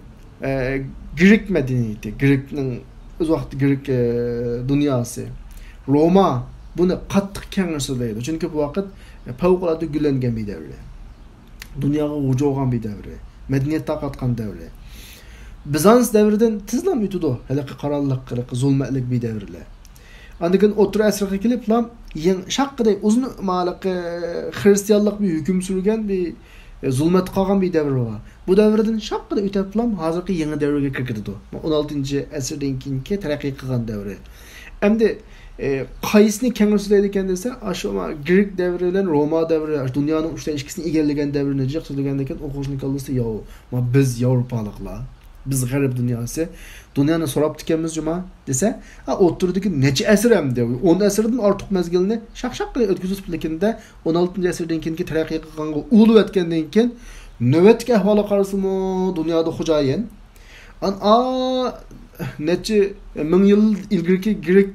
ئە، گرېك مەدەنىيىتى، گرېكنىڭ ئۆز ۋاقتى گرېك، ئە، دۇنياسى، روما بۇنى قاتتىق كەڭرى سۆزلەيدۇ. چۈنكى بۇ ۋاقىت، ئە، پەۋقۇلئاددە گۈللەنگەن بىر دەۋرى. دۇنياغا غۇژ بولغان بىر دەۋرى. مەدەنىيەت تارقاتقان دەۋرى. بىزانس دەۋرىدىن تېزلا ئۆتىدۇ ھېلىقى قارانلىق، ھېلىقى زۇلمەتلىك بىر دەۋرلەر. ئاندىن كېيىن ئوتتۇرا ئەسىرگە كېلىپلا يېڭى، شاققىدەك ئۇزۇن مالىقى خىرىستىيانلىق بىر ھۆكۈم سۈرگەن بىر، ئە، زۇلمەتتە قالغان بىر دەۋر بار. بۇ دەۋردىن شاققىدە ئۆتەپلا ھازىرقى يېڭى دەۋرگە كىرىپ كېتىدۇ. ئون ئالتىنچى ئەسىردىن كېيىنكى تەرەققىي قىلغان دەۋرى. ئەمدى، ئە، قايسىنى كەڭرى سۆزلەيدىكەن دېسە، ئاشۇ گرېك دەۋرى بىلەن روما دەۋرى، ئاشۇ دۇنيانىڭ ئۈچتىن ئىككىسىنى ئىگىلىگەن دەۋرىنى جىق سۆزلىگەندىكىن، ئوقۇغۇچىنىڭ كاللىسىدا، ياۋ، ما بىز ياۋروپالىقلار، بىز غەرب دۇنياسى، دۇنيانى سوراپتىكەنمىز جۇما دېسە، ئا، ئوتتۇرىدىكى نەچچە ئەسىر ئەمدى، ئون ئەسىردىن ئارتۇق مەزگىلنى شاق-شاق قىلىپ ئۆتكۈزۈپ لېكىندە، ئون ئالتىنچى ئەسىردىن كېيىنكى تەرەققىي قىلغانغا ئۇلىۋەتكەندىن كېيىن، نۆۋەتتىكى ئەھۋالغا قارىسىمۇ دۇنيادا خوجايىن. ئان-، ئا، نەچچە مىڭ يىل ئىلگىرىكى گرېك،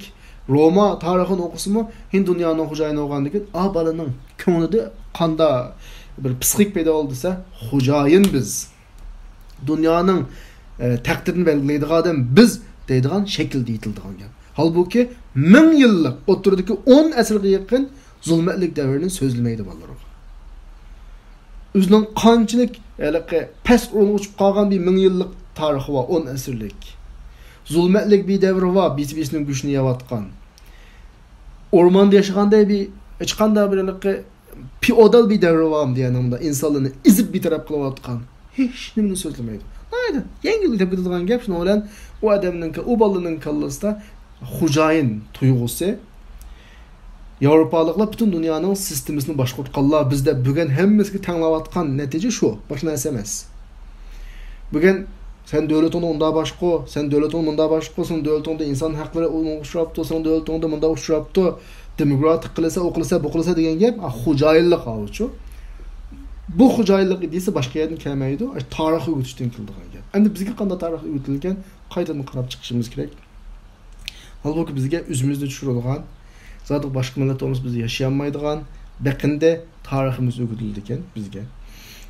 روما تارىخىنى ئوقۇسىمۇ، ھىند دۇنيانىڭ خوجايىنى بولغاندىكىن، ئا، بالىنىڭ كۆڭلىدە قاندا بىر پىسخىك پەيدا بولدى دېسە، خوجايىن بىز. دۇنيانىڭ، ئە، تەقدىرىنى بەلگىلەيدىغان ئادەم بىز دەيدىغان شەكىلدە ئېيتىلىدىغان گەپ. ھالبۇكى، مىڭ يىللىق ئوتتۇرىدىكى ئون ئەسىرگە يېقىن زۇلمەتلىك دەۋرنى سۆزلىمەيدۇ بالىلىرىغا. ئۆزىنىڭ قانچىلىك ھېلىقى پەس ئورۇنغا چۈشۈپ قالغان بىر مىڭ يىللىق تارىخى بار، ئون ئەسىرلىك. زۇلمەتلىك بىر دەۋرى بار، بىرسى بىرسىنىڭ گۆشىنى يەۋاتقان. ئورماندا ياشىغاندەك بىر، ھېچقانداق بىر ھېلىقى فېئودال بىر دەۋرى بارمۇ دېگەن، ئىنسانلارنى ئېزىپ بىتەرەپ قىلىۋاتقان. ھېچنېمىنى سۆزلىمەيدۇ. ناھايىتى يەڭگىل ئۆتۈپ كېتىدىغان گەپ. شۇنىڭ بىلەن ئۇ ئادەمنىڭكى، ئۇ بالىنىڭ كاللىسىدا خوجايىن تۇيغۇسى، ياۋروپالىقلار پۈتۈن دۇنيانىڭ سىستېمىسىنى باشقۇرتقانلار بىز دەپ بۈگۈن ھەممىسىگە تەڭلەۋاتقان نەتىجە شۇ. باشقا نەرسە ئەمەس. بۈگۈن سەن دۆلىتىڭنى ئۇنداق باشقۇر، سەن دۆلىتىڭنى مۇنداق باشقۇر، سېنىڭ دۆلىتىڭدە ئىنسان ھەقلىرى ئۇنىڭغا ئۇچراپتۇ، سېنىڭ دۆلىتىڭدە مۇنداق ئۇچراپتۇ، دېموكراتىك قىلىسەن، ئۇ قىلىسەن، بۇ قىلىسەن دېگەن گەپ، ئا، خوجايىنلىق ئاۋۇچۇ. بۇ خوجايىنلىق ئىدىيىسى باشقا يەردىن كەلمەيدۇ، ئاشۇ تارىخ ئۆگىتىشتىن كېلىدىغان گەپ. ئەمدى بىزگە قانداق تارىخ ئۆگىتىلگەن، قايتىدىن قاراپ چىقىشىمىز كېرەك. ھالبۇكى، بىزگە ئۆزىمىزنى چۈشۈرىدىغان، زادى باشقا مىللەت بولمىسا بىز ياشىيالمايدىغان، بېقىندى تارىخىمىز ئۆگىتىلىدىكەن بىزگە.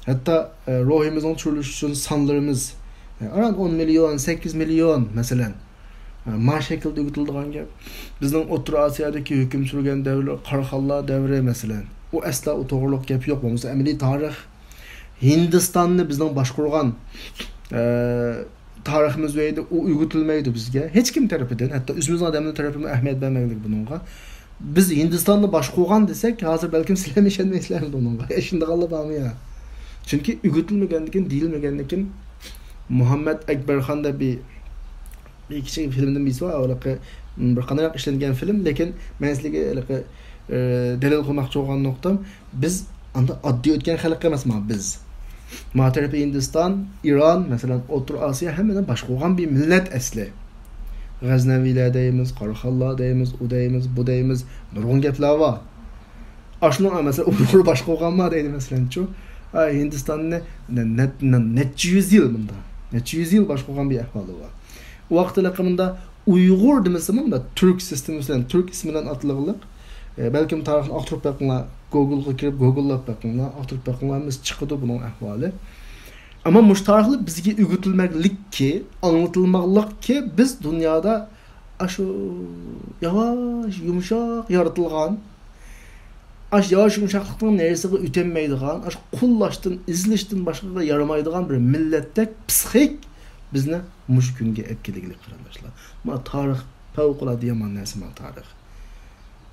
ھەتتا، ئە، روھىمىزنىڭ چۈشۈرۈلۈشى ئۈچۈن سانلىرىمىز، ئە، ئاران ئون مىليون، سەككىز مىليون، مەسىلەن، ئە، ما شەكىلدە ئۆگىتىلىدىغان گەپ. بىزنىڭ ئوتتۇرا ئاسىيادىكى ھۆكۈم سۈرگەن دەۋرلەر، قاراخانلار دەۋرى، مەسىلەن. ئۇ ئەسلا ئۇ توغرۇلۇق گەپ يوق، بولمىسا ئەمەلىي تارىخ. ھىندىستاننى بىزنىڭ باشقۇرغان، ئە، تارىخىمىز ۋەيدە ئۇ ئۆگىتىلمەيدۇ بىزگە. ھېچكىم تەرىپىدىن، ھەتتا ئۆزىمىزنىڭ ئادەملىرى تەرىپىدىن ئەھمىيەت بەرمەيلى بۇنىڭغا. بىز ھىندىستاننى باشقۇرغان دېسەك، ھازىر بەلكىم سىلەرمۇ ئىشەنمەيسىلەر بۇنىڭغا. ئىشىنىدىغانلار بارمۇ يا؟ چۈنكى ئۆگىتىلمىگەندىكىن، دېيىلمىگەندىكىن، مۇھەممەد ئەكبەرخان دەپ بىر، بىر كىچىك فىلىمدىن بىرسى بار، ھېلىقى بىر قانداق ئىشلەنگەن فىلىم، لېكىن مەن سىلەرگە ھېلىقى، ئە، دەلىل قىلماقچى بولغان نۇقتام، بىز ئانداق ئاددىي ئۆتكەن خەلق ئەمەس ما بىز. ما تەرىپى ھىندىستان، ئىران، مەسىلەن، ئوتتۇرا ئاسىيا ھەممىدىن باشقۇرغان بىر مىللەت ئەسلى. غەزنەۋىلەر دەيمىز، قاراخانلار دەيمىز، ئۇ دەيمىز، بۇ دەيمىز، نۇرغۇن گەپلەر بار. ئاشۇنىڭ، مەسىلەن، ئۇيغۇر باشقۇرغانما دەيدۇ، مەسىلەنچۇ. ئا، ھىندىستاننى نە-، نە-، نە-، نەچچە يۈز يىل مۇندا، نەچچە يۈز يىل باشقۇرغان بىر ئەھۋالى بار. ئۇ ۋاقىتتا ھېلىقى مۇندا ئۇيغۇر دېمىسىمۇ، مۇندا تۈرك سىستېمىسى بىلەن، تۈرك ئىسمى بىلەن ئاتىلىغلىق. ئە، بەلكىم تارىخنى ئاختۇرۇپ بېقىڭلار، گوگلغا كىرىپ گوگللاپ بېقىڭلار، ئاختۇرۇپ بېقىڭلار، مىس چىقىدۇ بۇنىڭ ئەھۋالى. ئەمما مۇشۇ تارىخلار بىزگە ئۆگىتىلمەكلىككى، ئاڭلىتىلماقلىقكى، بىز دۇنيادا ئاشۇ ياۋاش، يۇمشاق يارىتىلغان، ئاشۇ ياۋاش يۇمشاقلىقنىڭ نېرىسىغا ئۆتەلمەيدىغان، ئاشۇ قۇللاشتىن، ئېزىلىشتىن باشقىغا يارىمايدىغان بىر مىللەتتەك پىسخىك بىزنى مۇشۇ كۈنگە ئەپ كېلىگلىك، قېرىنداشلار. ما تارىخ پەۋقۇلئاددە يامان نەرسە، ما تارىخ.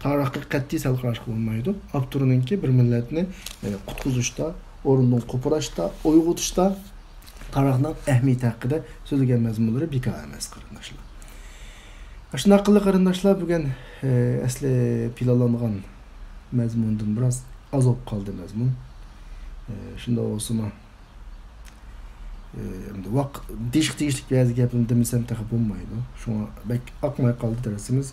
تارىخقا قەتئىي سەل قاراشقا بولمايدۇ. ئاپتورنىڭكى بىر مىللەتنى، ئە، قۇتقۇزۇشتا، ئورنىدىن قوپۇراشتا، ئويغىتىشتا تارىخنىڭ ئەھمىيىتى ھەققىدە سۆزلىگەن مەزمۇنلىرى بىكار ئەمەس، قېرىنداشلار. شۇنداق قىلدى، قېرىنداشلار، بۈگۈن، ئە، ئەسلى پىلانلانغان مەزمۇندىن بىراز ئاز بولۇپ قالدى مەزمۇن. ئە، شۇنداق بولسىمۇ، ئە، ئەمدى ۋاق-، دېيىشقا تېگىشلىك بەزى گەپلەرنى دېمىسەم تېخى بولمايدۇ. شۇڭا بەك ئاقماي قالدى دەرسىمىز.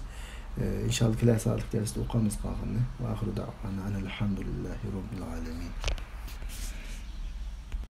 ئە، ئىنشاللا كېلەر سائەتلىك دەرستە ئوقۇيمىز قالغىنىنى. ۋە ئاخىرۇ دەئۋانا ئەنىل ھەمدۇلىللاھى رەببىل ئالەمىن.